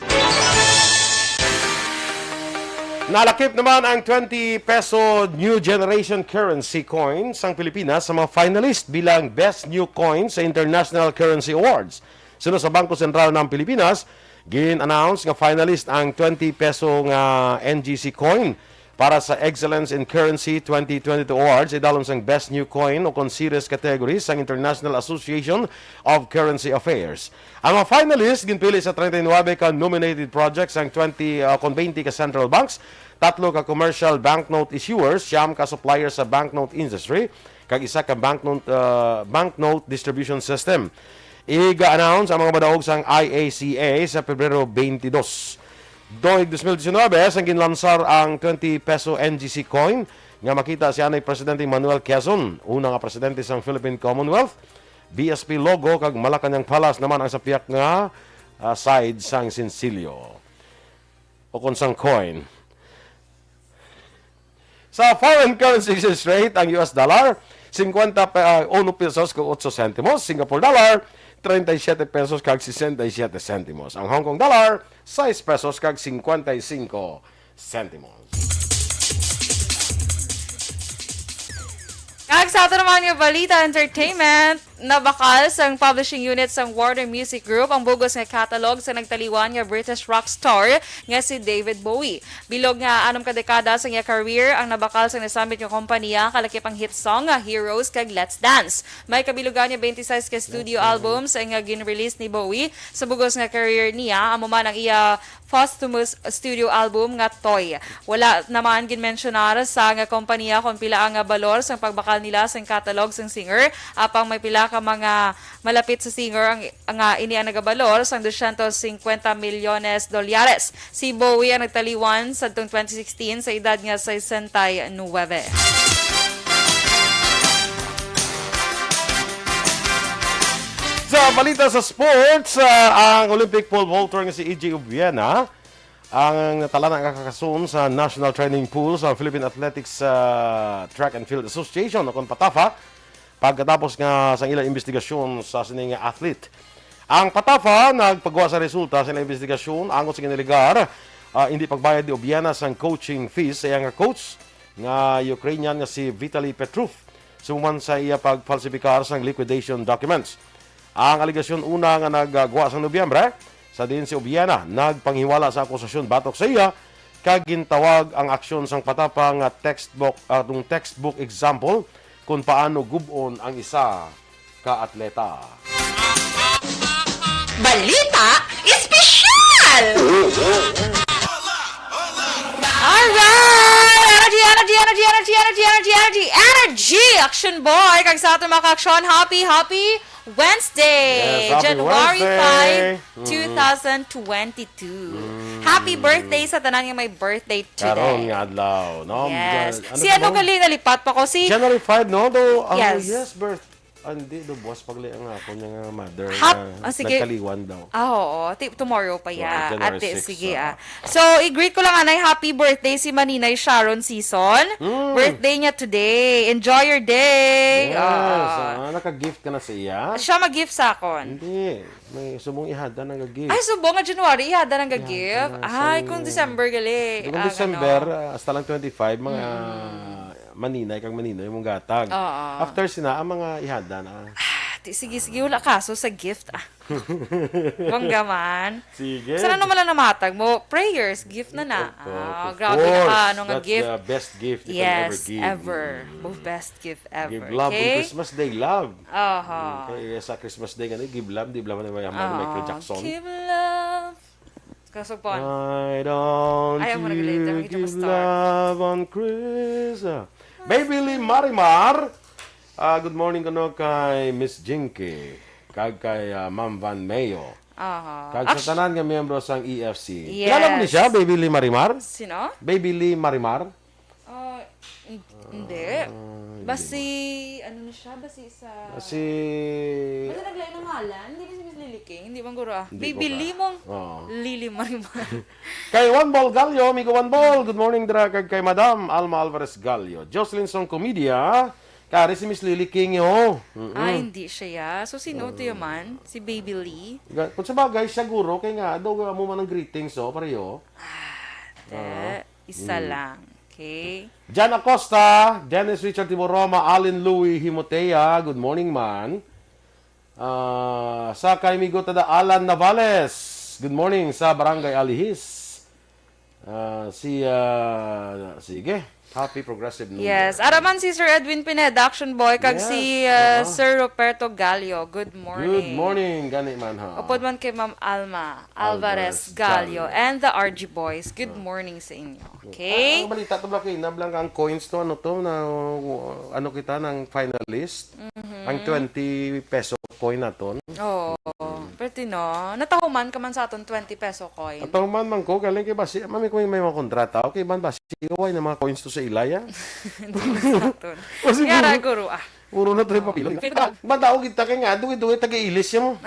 Nalakip naman ang twenty peso new generation currency coin sang Pilipinas sa mga finalist bilang Best New Coin sa International Currency Awards. Suno sa Bangko Sentral ng Pilipinas, gin-announce nga finalist ang twenty peso nga N G C coin para sa Excellence in Currency twenty twenty-two Awards, idalom sang Best New Coin o kon Series category sang International Association of Currency Affairs. Ang mga finalist ginpili sa treinta y nuebe ka nominated projects sang twenty, uh, kon twenty ka central banks, tatlo ka commercial banknote issuers, siyam ka suppliers sa banknote industry, kag isa ka banknote, uh, banknote distribution system. Iga-announce ang mga madaog sang I A C A sa Pebrero twenty-two. Tuig dos mil diecinuebe, sang ginlansar ang twenty peso N G C coin nga makita si anay Presidente Manuel Quezon, una nga presidente sang Philippine Commonwealth, B S P logo kag Malacañang Palace naman ang sa piyak nga, ah, side sang sinsilyo o kon sang coin. Sa foreign currency exchange rate, ang U S dollar, cincuenta pe-, ah, uno pesos kag otso sentimos, Singapore dollar, treinta y siete pesos kag sesenta y siete sentimos, ang Hong Kong dollar, sais pesos kag cincuenta y cinco sentimos. Kag sa ato naman nga balita, entertainment. nabakal sang publishing unit sang Warner Music Group ang bug-os nga catalog sa nagtaliwan nga British rock star nga si David Bowie. Bilog nga anom ka dekada sa iya career ang nabakal sa nasambit nga kompanya, kalakip ang hit song nga Heroes kag Let's Dance. May kabilugan nga twenty-six ka studio albums nga gin-release ni Bowie sa bug-os nga career niya, amo man ang iya posthumous studio album nga Toy. Wala naman ginmensyonar sa nga kompanya kung pila ang balor sang pagbakal nila sang catalog sang singer, apang may pila ka mga malapit sa singer ang, nga ini ang nagabalor sang dosyentos singkwenta milyones dolyares. Si Bowie ang nagtaliwan sadtong twenty sixteen sa edad nga sesenta y nuebe. Sa balita sa sports, ah, ang Olympic pole vaulter nga si E J Obiena ang natalana nga kakason sa National Training Pool sa Philippine Athletics, ah, Track and Field Association o kon PATAFA, pagkatapos nga sang ilang investigasyon sa sini nga athlete. Ang PATAFA nagpagwa sa resulta sa ilang investigasyon angot sa ginaligar, ah, hindi pagbayad ni Obiena sang coaching fees sa iyang coach nga Ukrainian nga si Vitaly Petrov, suman sa iya pagfalsipikar sang liquidation documents. Ang alegasyon una nga nagagwa sa Nobyembre, sa diin si Obiena nagpanghiwala sa akusasyon batok sa iya, kag gintawag ang aksyon sang PATAFA nga textbook, atong textbook example kung paano gub-on ang isa ka atleta. Balita Espesyal! Alright! Energy, energy, energy, energy, energy, energy, energy, energy! Energy! Action Boy! Kag sa aton mga ka-aksyon, happy, happy Wednesday! Yes, happy January Wednesday. five, Mm. two thousand twenty-two. Mm. Happy birthday sa tanan nga may birthday today. Karon nga adlaw, no? Yes. Ano si ano gali nalipat pa ko? Si January five, no? Do, oh, yes. Yes, birth. Ah, hindi, do buwas pagli ang ako niya nga mother Hap, na ah, sige. Nagkaliwan daw. Ah, oo. Ti, tomorrow pa ya. Tomorrow, January six, sige, ah. So, i-greet ko lang anay, happy birthday si Maninay Sharon Season. Mm. Birthday niya today. Enjoy your day. Yes. Ah. Ah, naka-gift ka na sa iya? Siya mag-gift sa akon. Hindi. May subong ihada na nga gift. Ay, subong nga January, ihada na nga gift. Ay, kung December gali. Kung ah, December, ah, hasta lang twenty-five, mga mm. Maninay kag maninoy mong gatag. Oo. After sina, ang mga ihada na. Ah, ti, sige, sige, wala kaso sa gift. Ah. Bangga man. Sige. Sana naman lang namatag mo. Prayers, gift na na. Of, of, ah, grabe na ka, ano nga gift. That's the best gift you yes, can ever give. Ever. Mm. Oh, best gift ever. Give love okay? On Christmas Day, love. Aha. Okay, sa Christmas Day, gani, give love, di ba man may Michael Jackson? Give love. Kasugpon. Why don't Ayaw mo na gali, you give love on Chris? Ah. Baby Lee Marimar, ah, good morning kuno kay Miss Jinky, kag kay ah, Ma'am Van Mayo. Aha. Kag sa tanan nga miyembro sang E F C. Yes. Kilala mo ni siya, Baby Lee Marimar? Sino? Baby Lee Marimar? Ah, hin- hindi. Ah, hindi Basi, ano na siya? Basi sa... Basi... Basta naglain ang ngalan. Hindi ba si Miss Lily King? Hindi man guro ah. Hindi ko Baby ka. Limong. Oo. Lily Marimar. Kay Juan Bol Gallo, amigo Juan Bol, good morning dira kag kay Madam Alma Alvarez Gallo. Jocelyn Song Comedia, kari si Miss Lily King, oh. Mm-mm. Ah, hindi siya ya. So, sino to yaman? Si Baby Lee? Ga- Kung sa bagay, siya guro, kay nga, daw mo man ang greetings, oh, pareho. Ah, te. Isa lang. Okay? Jan Acosta, Dennis Richard Tiboroma, Allen Louie Himotea, good morning man. Ah, sa kay Migo Tada Alan Navales, good morning sa Barangay Alihis. Ah, si, ah, sige, Happy Progressive New Year. Yes. Araman si Sir Edwin Pineda, Action Boy, kag Yes, si uh, oo. Sir Roberto Gallo. Good morning. Good morning, gani man ha. Upod man kay Ma'am Alma Alvarez Alvarez Gallo Gallo. And the R G Boys. Good morning sa inyo. Okay? Ang balita to, Black, inablang ang coins to, ano to, na, ano kita, ng finalist. Ang twenty peso coin naton. Oo. Pero tino, natahuman ka man sa aton twenty peso coin. Natahuman man ko, galing kay basi, mami ko may mga kontrata. Okay, man basi, why na mga coins to sa ilaya? Hindi na sa aton. Basi Yara, guro, ah. Puro na to yung papilo. Pero banda ako kita kay nga, duwi-duwi, taga-ilis siya mo.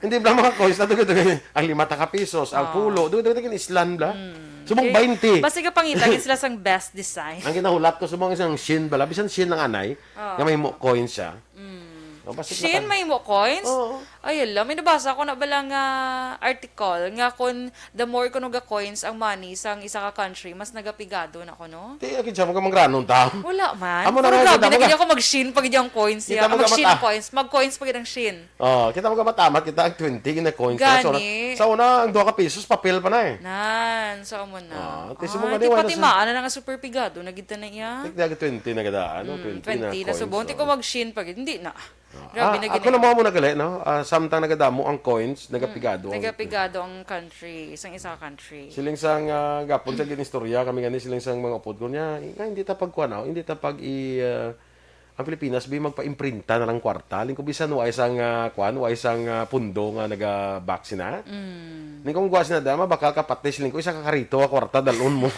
Hindi bla mga coins na duwi-duwi. Ang lima taka pesos, ang Oo. pulo, duwi-duwi, taga-islan bla. Hmm. Subong Okay. baynte. Basi ka pangita, gid sila sang best design. Ang ginahulat ko, subong isang shin bala. Bisan shin ng anay, Oo. nga may mo coin siya. Mm. Oh, basta Shin, naka- may mo coins? Oo. Ay, ala, may nabasa ko na bala nga article nga kung the more kuno ga coins ang money sang isa ka country, mas nagapigado na kuno. Di, agad siya, mga mangranon ta. Wala man. Amo na Pero nga, grabe, kita na gid mga ako mag-Shin pag ang coins Kita niya. mga Mag-Shin mata. coins. Mag-coins pag ang Shin. Oh, kita mga matamat, kita ang twenty na coins. Sa una, Gani. sa una, ang dua ka pesos, papel pa na eh. Nan, sa amo na. Ah, ti si mo Ay, gani, ti wala pati sa maan na nga super pigado, nagita na iya. Tig daga twenty na gada, ano, Mm, twenty na twenty na coins, subong. Ti oh. ko mag-Shin pag, hindi na. Grabe Ah, na ako gid na mo na gali, no? Ah, samtang nagadamo ang coins, nagapigado ang Nagapigado ang country, isang isa ka country. Siling sang, ah, gapon sa ginistorya, kami gani siling sang mga upod ko niya, "Nga, hindi ta pagkuan, oh, hindi ta pag i, ah, ang Pilipinas, bi, magpa-imprinta na lang kwarta." Ling ko, bisan wa isang, ah, kuan, wa isang, ah, pundo nga naga-back sina. Mm. Ling ko, "Gwa sina dama, bakal ka patis." Ling ko, "Isa ka karito ka kwarta, dalon mo."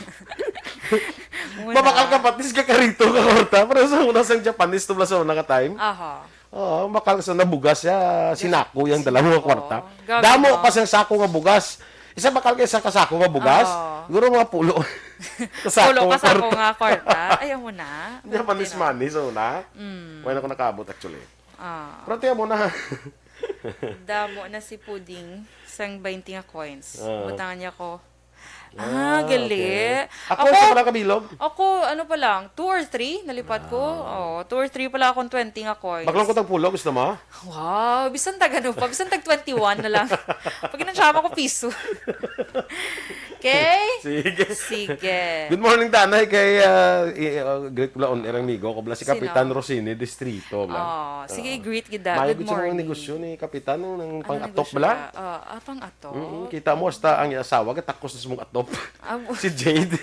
Muna. Mabakal ka patis ka karito ka kwarta. Pero sa una sang Japanese to, sa una ka time. Aha. Oo, bakal sa nabugas siya, sinako yung dalawa nga kwarta. Oo. Grabe, Damo no? pa siyang sako nga bugas. Isa bakal kay isa ka sako nga bugas? Oo. Siguro mga pulo. Ka sako Pulo ka nga sako kwarta. nga kwarta. Ayaw mo na. Japanese Hindi na. money, so na. Mm. Wala na ko nakaabot, actually. Ah. Pero tiyan mo na. Damo na si Puding sang twenty nga coins. Ah. Butangan niya ko. Ah, Ah, gali. okay. Ako, Ako, isa pa lang kabilog? ako, ano pa lang, two or three, nalipat ko. Ah. Oo, two or three pala akong twenty nga coins. Baklang ko tagpulo, gusto mo? Wow, bisan tag ano pa, bisan tag twenty-one na lang. Pag ginansyama ko piso. Okay? Sige. Sige. Good morning, Tanay, kay, ah, i-, ah, greet ko lang on air ang amigo ko, bala si Sino? Kapitan Rosini Distrito, bala. Oh, sige, Ah. i-greet gid, ah. Mayo Good gid sa mga morning. negosyo ni Kapitan, no, nang Ano pang-atop, negosyo bala? ka? Ah, ah, pang-atop. Mm, kita mo, hasta ang asawa, gatakos na sa mong atop. Ah, bu- Si Jade.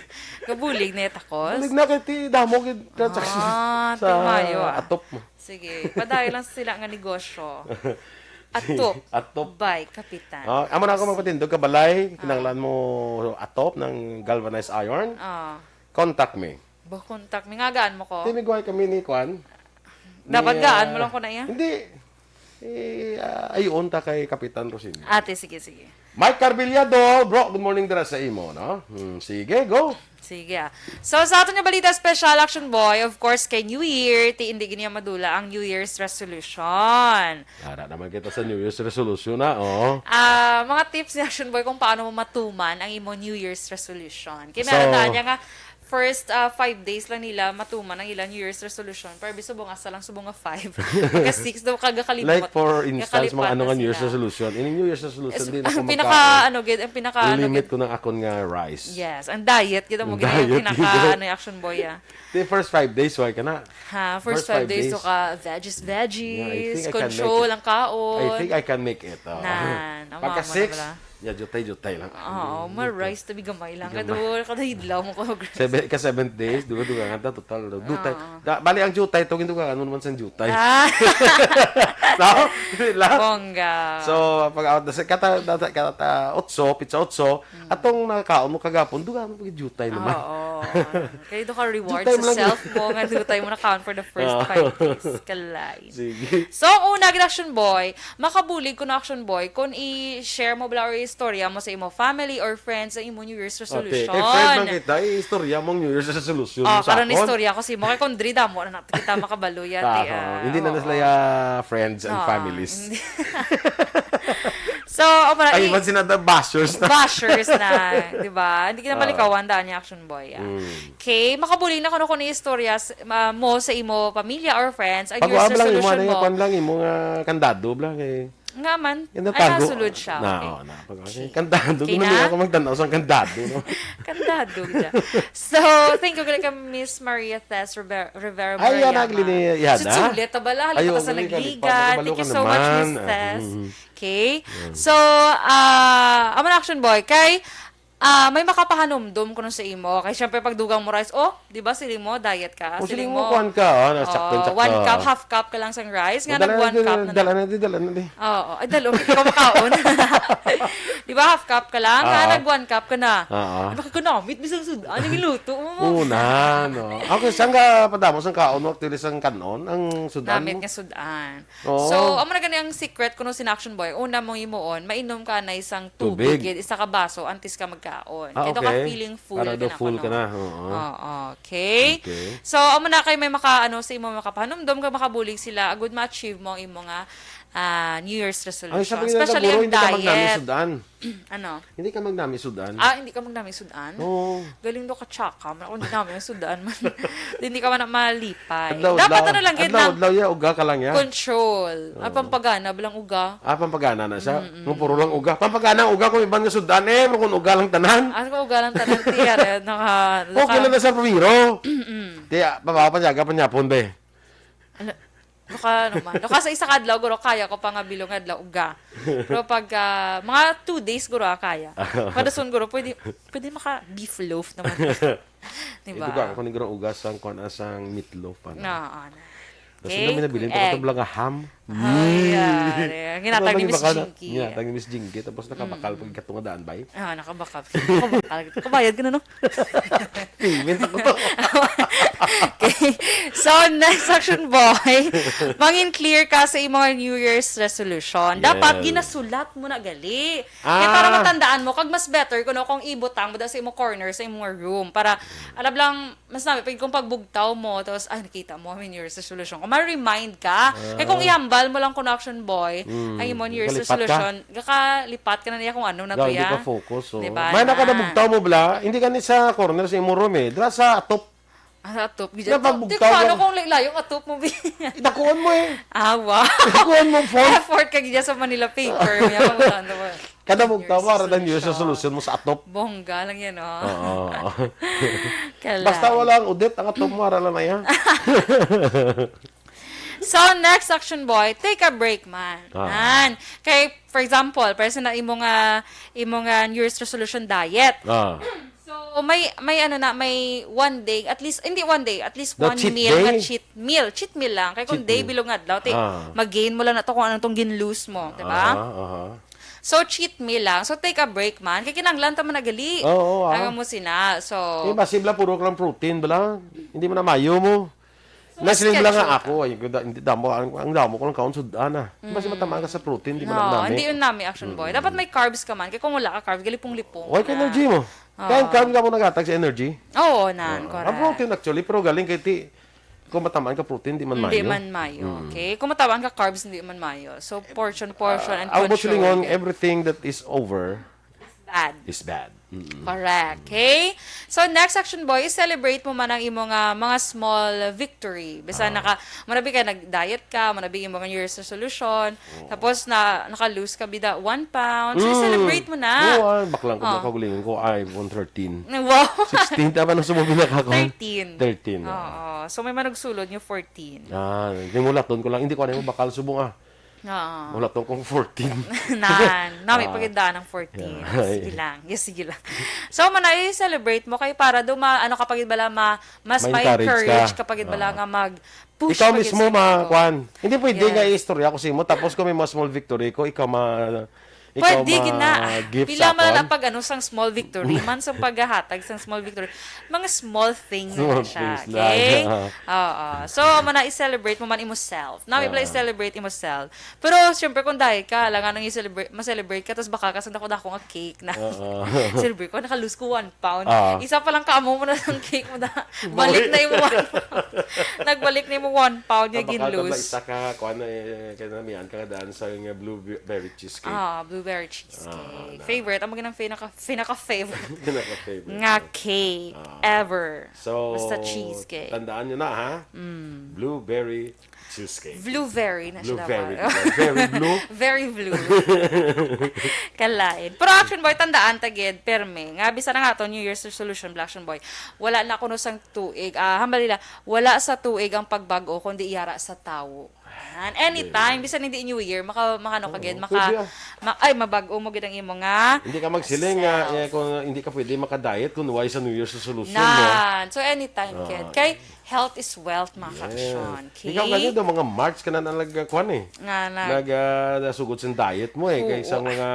Gabulig na yung takos? Bulig na kay ti, damo gid ka sa, Ah, sa ti mayo, ah. atop mo. Sige, padayon lang sila nga negosyo. Atop Atop. by Kapitan. Ah, amo na ako magpatindog ka balay, Ah. kinahanglan mo atop ng galvanized iron. Ah. Contact me. Bo, contact me. Nga gaan mo ko? Timigway kami ni Kwan. Dapat Ni, gaan mo ah, lang ko na iya? Hindi. Eh, ah, ayun ta kay Kapitan Rosini. Ate, sige, sige. Mike Carvillado, bro, good morning dira sa imo, no? Hmm, sige, go. Sige, ah. So, sa aton nga balita special, Action Boy, of course, kay New Year, ti hindi gid niya madula ang New Year's resolution. Ara naman kita sa New Year's resolution na, oh. Ah, mga tips ni Action Boy kung paano mo matuman ang imo New Year's resolution. Kaya So, meron na niya nga, first, ah, five days lang nila matuman ang ilang New Year's resolution. Pero bisubong asa lang subong nga five. Pagka six daw, kagakalimot. Like, for instance, mga Kakalipat ano na nga New Year's sila. resolution? Ining New Year's resolution, Is-, di na ang ko pinaka, magkaon. ano, gid, ang pinaka, ano, Limit gid. ko ng akon nga rice. Yes, ang diet, gid mo, Ang gid, ang diet, pinaka, gid. ano, yung Action Boy, ah. The first five days, why ka na? Ha, first First five five days, days. so ka, veggies, Yeah, I veggies, think I can make control it. ang kaon. I think I can make it, oh. Nan, ang Pagka mama na six, pala. Yeah, jutay-jutay lang. Oo, Mm, ma-rice to be gamay lang. Gamay. Kadu-, kada hidlaw mo ko, Grace. Sebe-, ka seventh day, duga-duga nga ta, total, no? Jutay. Oo. Da-, bali, ang jutay, to, ginduga, ano naman sa jutay? Ah. No? Di lang. Bongga. So, pag out na sa, kata, kata, kata, otso, pizza otso, Mm. atong nakaon mo kagapon, duga, ano, jutay naman. Oo. Kaya doon ka reward Jutay sa mo lang self yun. mo, nga jutay mo nakaon for the first Oo. five days. Kalay. Sige. So, ang una, gid, Action Boy, makabulig ko na, Action Boy, kung i-share mo bala or istorya mo sa imo family or friends ang imo New Year's Ate, resolution. kay friend lang kita, i-istorya mong New Year's resolution Oh, mo sa karon akon. istorya ko si mo. Kay kung diri damo na nat-, kita makabalo yan, Ah, ti, oo. ah, Hindi na oo. na sila ya friends and Oo, families. hindi. So, amo na, Ay, i- man sila the bashers na. Bashers na, di ba? Hindi kita Oo. malikawan daan niya, Action Boy, ah. Mm. Okay, makabulig na kuno kung istorya s-, ah, mo sa imo pamilya or friends, ang New Year's Pag-uab lang imo, resolution ano, mo. Kwan lang imo nga kandado, bla, kay Nga man. Yan ang Ay, tago. nasulod siya. Na, Okay. oh, na. Pag-, Okay. kandado. Okay Kung na? nila ako magtanaw sa kandado, no? Kandado siya. So, thank you, kay Miss Maria Tess Rivera, Rivera Ay, yan, Murayama. nagli-, yan, Sulit, ah. sulit, tabala, halita Ayaw, ka sa uli ka, nagligan. lipa, Thank you so much, naman. Miss Ah, Tess. mm. Okay. Yan. So, ah, amo na, Action Boy. Kay, ah, may makapahanumdom kuno sa imo. Kay, syempre, pag dugang mo rice, oh, di ba, siling mo, diet ka. O, Siling siling mo, mo, kuwan ka, ah, oh, nagsakto-sakto. one cup, half cup ka lang sang rice, nga Dala nag na one di, cup na dala na. na di, dala na di. Oo. Ay, dalo. Hindi ka makaon. Di ba, half cup ka lang? Ah. Nga nag one cup ka na. Ah, ah. Di ba, kakunamit, bisang sud-an, yung niluto mo. Oo na, no. Ako, saan ka padamo, saan ka, ano, actually, saan kanon, ang sud-an Namit mo? nga sud-an. Oo. So, amo na gani ang secret kuno sin Action Boy. Una mong himuon, mainom ka na isang tubig, Tubig. gid, isa ka baso, antes ka magkaon. taon. Ah, kay daw ka okay. Feeling full Para ka daw na full kuno. Ka na, oo. Oo, okay. Okay. So, amo na kay may maka, ano, sa imo makapahanumdom kag makabulig sila, agud ma-achieve mo ang imo nga, ah, New Year's resolution. Ay, sabi nga, especially siguro, ang hindi ka magnami diet. Sud-an. Ano? Hindi ka magnami sud-an. Ah, hindi ka magnami sud-an? Oo. Galing daw ka tsaka. Man, ako hindi namin sud-an man. Hindi ka man malipay. Adlaw, dapat adlaw. Ano lang, gid adlaw, lang. Adlaw, ya, uga ka lang, ya. Control. Oo. Ah, pampagana, bilang uga. Ah, pampagana na siya. Mm-mm. Kung puro lang uga. Pampagana ang uga kung iban nga sud-an. Eh, pero kung uga lang tanan. Ah, kung uga lang tanan, tiya, eh, naka-, okay naka- lang na sa primero. Mm-mm. Kaya, babawa pa niya, aga pa niya, pon, be. Ala, baka naman. Baka sa isa ka adlaw, guro, kaya ko pa nga bilog nga adlaw, uga. Pero pag, ah, mga two days, guro, ah, kaya. Padason, guro, pwede, pwede maka beef loaf naman. Diba? Ito ka, ako ni guro, uga sang, kuwan, ah, sang meatloaf, ano. Oo, na. Tapos okay, yun namin nabilin, egg. Tapos ito lang nga ham. Ay, mm. Ay, ang ginatag ni Miss Jinky. Ginatag ni Miss Jinky, tapos nakabakal pag ikatong daan, bay. Ah, nakabakal. Nakabakal. Kabayad ka na, no? Payment ako to. Okay. So, next action, boy. Mangin clear ka sa imong New Year's resolution. Dapat yes. Ginasulat mo na gali. Kaya para ah. Matandaan mo, kag mas better kuno kung ibutang mo da sa imong corner, sa imong room. Para, alam lang, mas nami, pag kung pagbugtaw mo, tapos, ay, nakita mo, may New Year's resolution. Kung ma-remind ka, kaya kung ah. Ihambal mo lang kuno action, boy, mm. Ang imong New Year's resolution, kakalipat ka na niya kung ano na to ya. Hindi ka focus, so. Diba? May na? Nakadabugtaw mo, bla? Hindi ka ni sa corner sa imong room, eh. Dira sa atop. Ah, sa atop. Gid na atop. Di ko ano kung layo-layo ang atop mo, bi. Idakuan mo, eh. Ah, wow. Idakuan mo, font. Effort ka gid sa Manila paper. May ako, ano ba? Kada mong tawa, ara ang New Year's resolution mo sa atop. Bongga lang yan, oh. Oo. Kalang. Basta wala ang udit, ang atop mo, ara lang na yan. So, next action, boy, take a break man. Ah. Nan. Kay, for example, para sa na imo nga, imo nga New Year's resolution diet. Ah. So, may, may ano na, may one day, at least, hindi one day, at least one meal nga cheat meal. Cheat meal lang. Kay kung day, bilog nga adlaw, te, ah. Mag-gain mo lang na to kung anong tong gin-lose mo, di ba? Aha, aha. So, cheat meal lang. So, take a break man. Kay kinahanglan ta man na gali. Oo, oo, ah. Ang mo sina. So, eh, basi bala, puro ka lang protein bala. Hindi man na mayo mo. So, nasiling bala nga schedule ka. Ako, ay, hindi damo, ang, ang damo ko lang kaon sud-an, ah. Basi matamaan ka sa protein, di man na nami. Hindi yun nami, action boy. Dapat may carbs ka man. Kay kung wala ka carbs, galipong-lipong. Why ka energy mo? Kaya ang carb nga mo naghatag sa energy? Oo, nan, correct. Ang protein actually, pero galing kay ti, kung matamaan ka protein, di man mayo. Hindi man mayo, okay? Kung matamaan ka carbs, hindi man mayo. So, portion, portion, and control. Ah, ang silingon, everything that is over is bad. Correct, okay? So, next action, boy, is celebrate mo man ang imo nga mga small victory. Basta naka, manabi ka, nag-diet ka, manabi imo nga New Year's resolution, tapos na, naka-lose ka bida one pound. So, i-celebrate mo na. Oo, ah, baklang ko, kaugalingon ko, ay, one thirteen. Wow. Sixteen, tama na subong pinakakon. Thirteen. Thirteen, ah. Oo. So, may manugsulod nyo, fourteen. Ah, yung mulaton ko lang, hindi ko ano yung bakal subong, ah. Oo. Mulaton kong fourteen. Nan, nami pagidaan ng fourteen. Yeah. Sige lang. Yes, sige lang. So, man, i-celebrate mo kay para do ma-, ano, kapag bala ma-, mas ma-encourage ka, kapag bala nga mag-, push. Ikaw mismo, ma-, kwan. Hindi pwede nga i-istorya ko sa imo, tapos kung may mga small victory ko, ikaw ma-, ikaw ma-gift sa kwan. Pwede gina. Pila man na pag ano sang small victory, man sang paghahatag sang small victory. Mga small things na siya, okay? Oo. So, amo na i-celebrate mo man imo self. Nami bala i-celebrate imo self. Pero, syempre, kung dahil ka, lang anong i-celebrate, ma-celebrate ka, tapos baka ka sa dako-dako nga cake na. Celebrate ko, naka-lose ko one pound. Isa pa lang ka amo mo na ang cake mo na. Balik na yung one pound. Nagbalik na yung one pound nga gin-lose. Isa ka, kuan na eh, kaya namian ka daan sa nga blueberry cheesecake. Ah, blueberry cheesecake. Favorite. Amo ginang pinaka, pinaka-favorite. Pinaka-favorite. Nga cake ever. So, basta cheesecake. Tandaan nyo na, ha? Blueberry cheesecake. Blueberry na siya. Blueberry. Very blue. Very blue. Kalain. Pero action boy, tandaan ta gid, perme. Nga, bisa na nga to, New Year's resolution, Black Action Boy. Wala na kuno sang tuig. Ah, hambal nila, wala sa tuig ang pagbag-o, kundi yara sa tawo. Yan. Anytime, bisan hindi New Year, maka, makano ka gid, maka, pwede, ah. Ma-, ay, mabag-o mo gid ang imo nga self. Hindi ka magsiling nga, eh, kung hindi ka pwede makadiet, kung why sa New Year's resolution mo. Nan. So, anytime, kid. Kay, Health is wealth, mga Yes. kaaksyon. Okay? Ikaw gani daw, mga March ka na nalag-, kuwan eh. Nga nag- Nag, ah, nasugod sa diet mo eh. Kay Oo. sa mga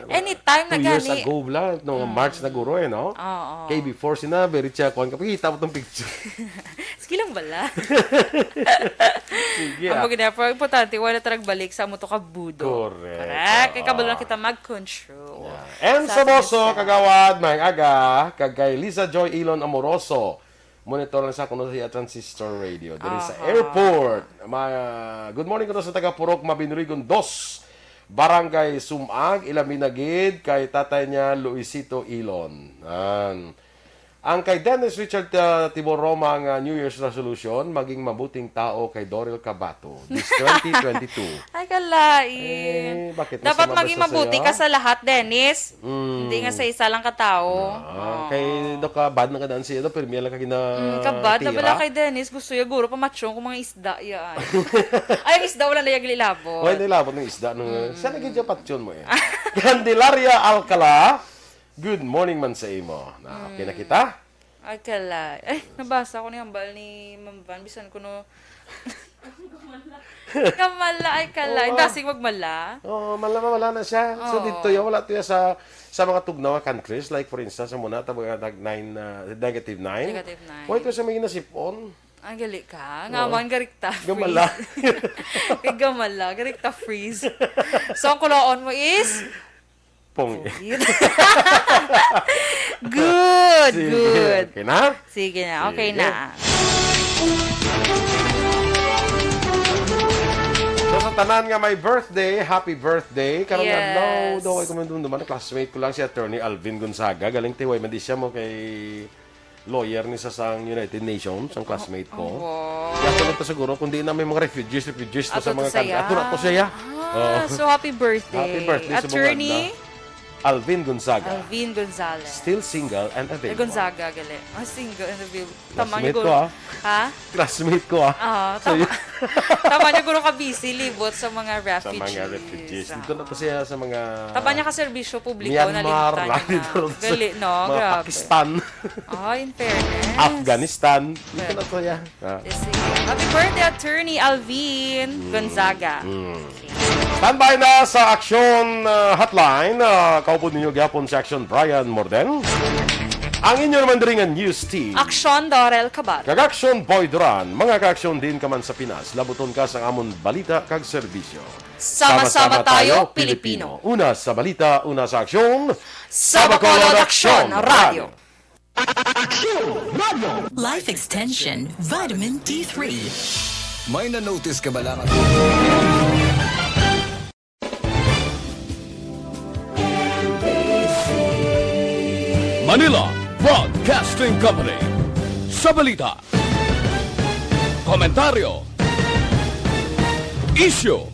Anytime na two years gani. ago bala, no, Mm. March na guro eh, no? Oo. Kay before sina, very siya, kuwan ka, pakita mo tong picture. Sige lang bala. Sige, Ang ah. maganda, pero importante, wala tarag balik sa mo to kabudo. Correct. Correct. Kay Oo. kabalo lang kita mag-control. Yeah. And Sa sa Boso, atin sa Kagawad, may aga, kag kay Lisa Joy Ilon Amoroso. Monitor lang sa kuno sa iya transistor radio diri sa Aha. airport. Ma-, good morning kuno sa taga Purok Mabinrigon dos, Barangay Sumag, ilabi na gid kay tatay niya Luisito Ilon. An. Ang kay Dennis Richard, uh, Tibor Roma nga New Year's resolution, maging mabuting tao kay Dorel Cabato this twenty twenty-two. Ay, kalain. Eh, bakit? Dapat Masama ba maging sa mabuti sayo? ka sa lahat, Dennis. Mm. Hindi nga sa isa lang ka tao. Ah, Oo. kay do ka bad na kadaan siya do, pero may lang ka gina Mm, kabad na tira. bala kay Dennis, gusto niya guro pamatyon kung mga isda yan. Ay, ang isda wala na yung lilabot. Oy, nilabot ng isda. No? Mm. Siya naging patyon mo eh. Candelaria Alcala, good morning man sa imo. Na, okay na Mm. kita? Ay, kalay. Ay, nabasa ko ni hambal ni Ma'am Van. Bisan ko no. Kamala, ay, kalay. Oo. Dasig magmala. Oo, mala, mala na siya. So, Oo. dito yun, wala to yan sa, sa mga tugnaw nga countries. Like, for instance, sa muna, tabo nga nag nine, uh, negative nine. Negative nine. Wala to sa may nasipon. Ang gali ka. Oo. Nga man, garikta. Gamala. Freeze. Kay gamala, garikta freeze. So, ang kulaon mo is? Pong. Pongit. Good, Sige, good. okay na? Sige na, okay Sige. na. So, sa tanan nga may birthday, happy birthday. Karong Yes. adlaw daw, ay kumandumduman, classmate ko lang si Attorney Alvin Gonzaga. Galing Tiway, mandi siya mo kay lawyer ni sa sang United Nations, ang classmate ko. Oh, wow. Kaya ko nito siguro, kung di na may mga refugees, refugees to Ato sa to mga saya. kan-, ato na to siya. Ah, Oo. so happy birthday. Happy birthday sa Attorney Bunganda. Alvin Gonzaga. Alvin Gonzalez. Still single and Eh, available. Gonzaga, gali. Ah, single and available. Tama Classmate niyo, ko, guro. ah. Ha? Classmate ko, ah. Ah, So, tama. yun. Tama niyo, guro, ka busy, libot sa mga Sa mga refugees. refugees. Ah. Dito na to siya sa mga Tama niya ka serbisyo publiko, Myanmar, nalimtan lang niya. dito sa Gali, no? mga Grabe. Pakistan. Ah, in fairness. Afghanistan. Dito Well. na to siya. Ah. Yes, sige. Happy birthday, Attorney Alvin Mm. Gonzaga. Mm. Okay. Standby na sa Aksyon, ah, Hotline. Ah, kaupod ninyo gyapon si Aksyon Brian Morden. Ang inyo naman diri nga news team. Aksyon Dorel Cabato. Kag Aksyon Boy Duran. Mga ka-aksyon din ka man sa Pinas. Labuton ka sa amon balita kag serbisyo. Sama-sama tayo, Pilipino. Una sa balita, una sa aksyon. Sa Bacolod Aksyon Radio. Aksyon Radio. Life Extension, Vitamin D three. May na-notice ka ba lang? Manila Broadcasting Company. Sa balita, komentaryo, isyu,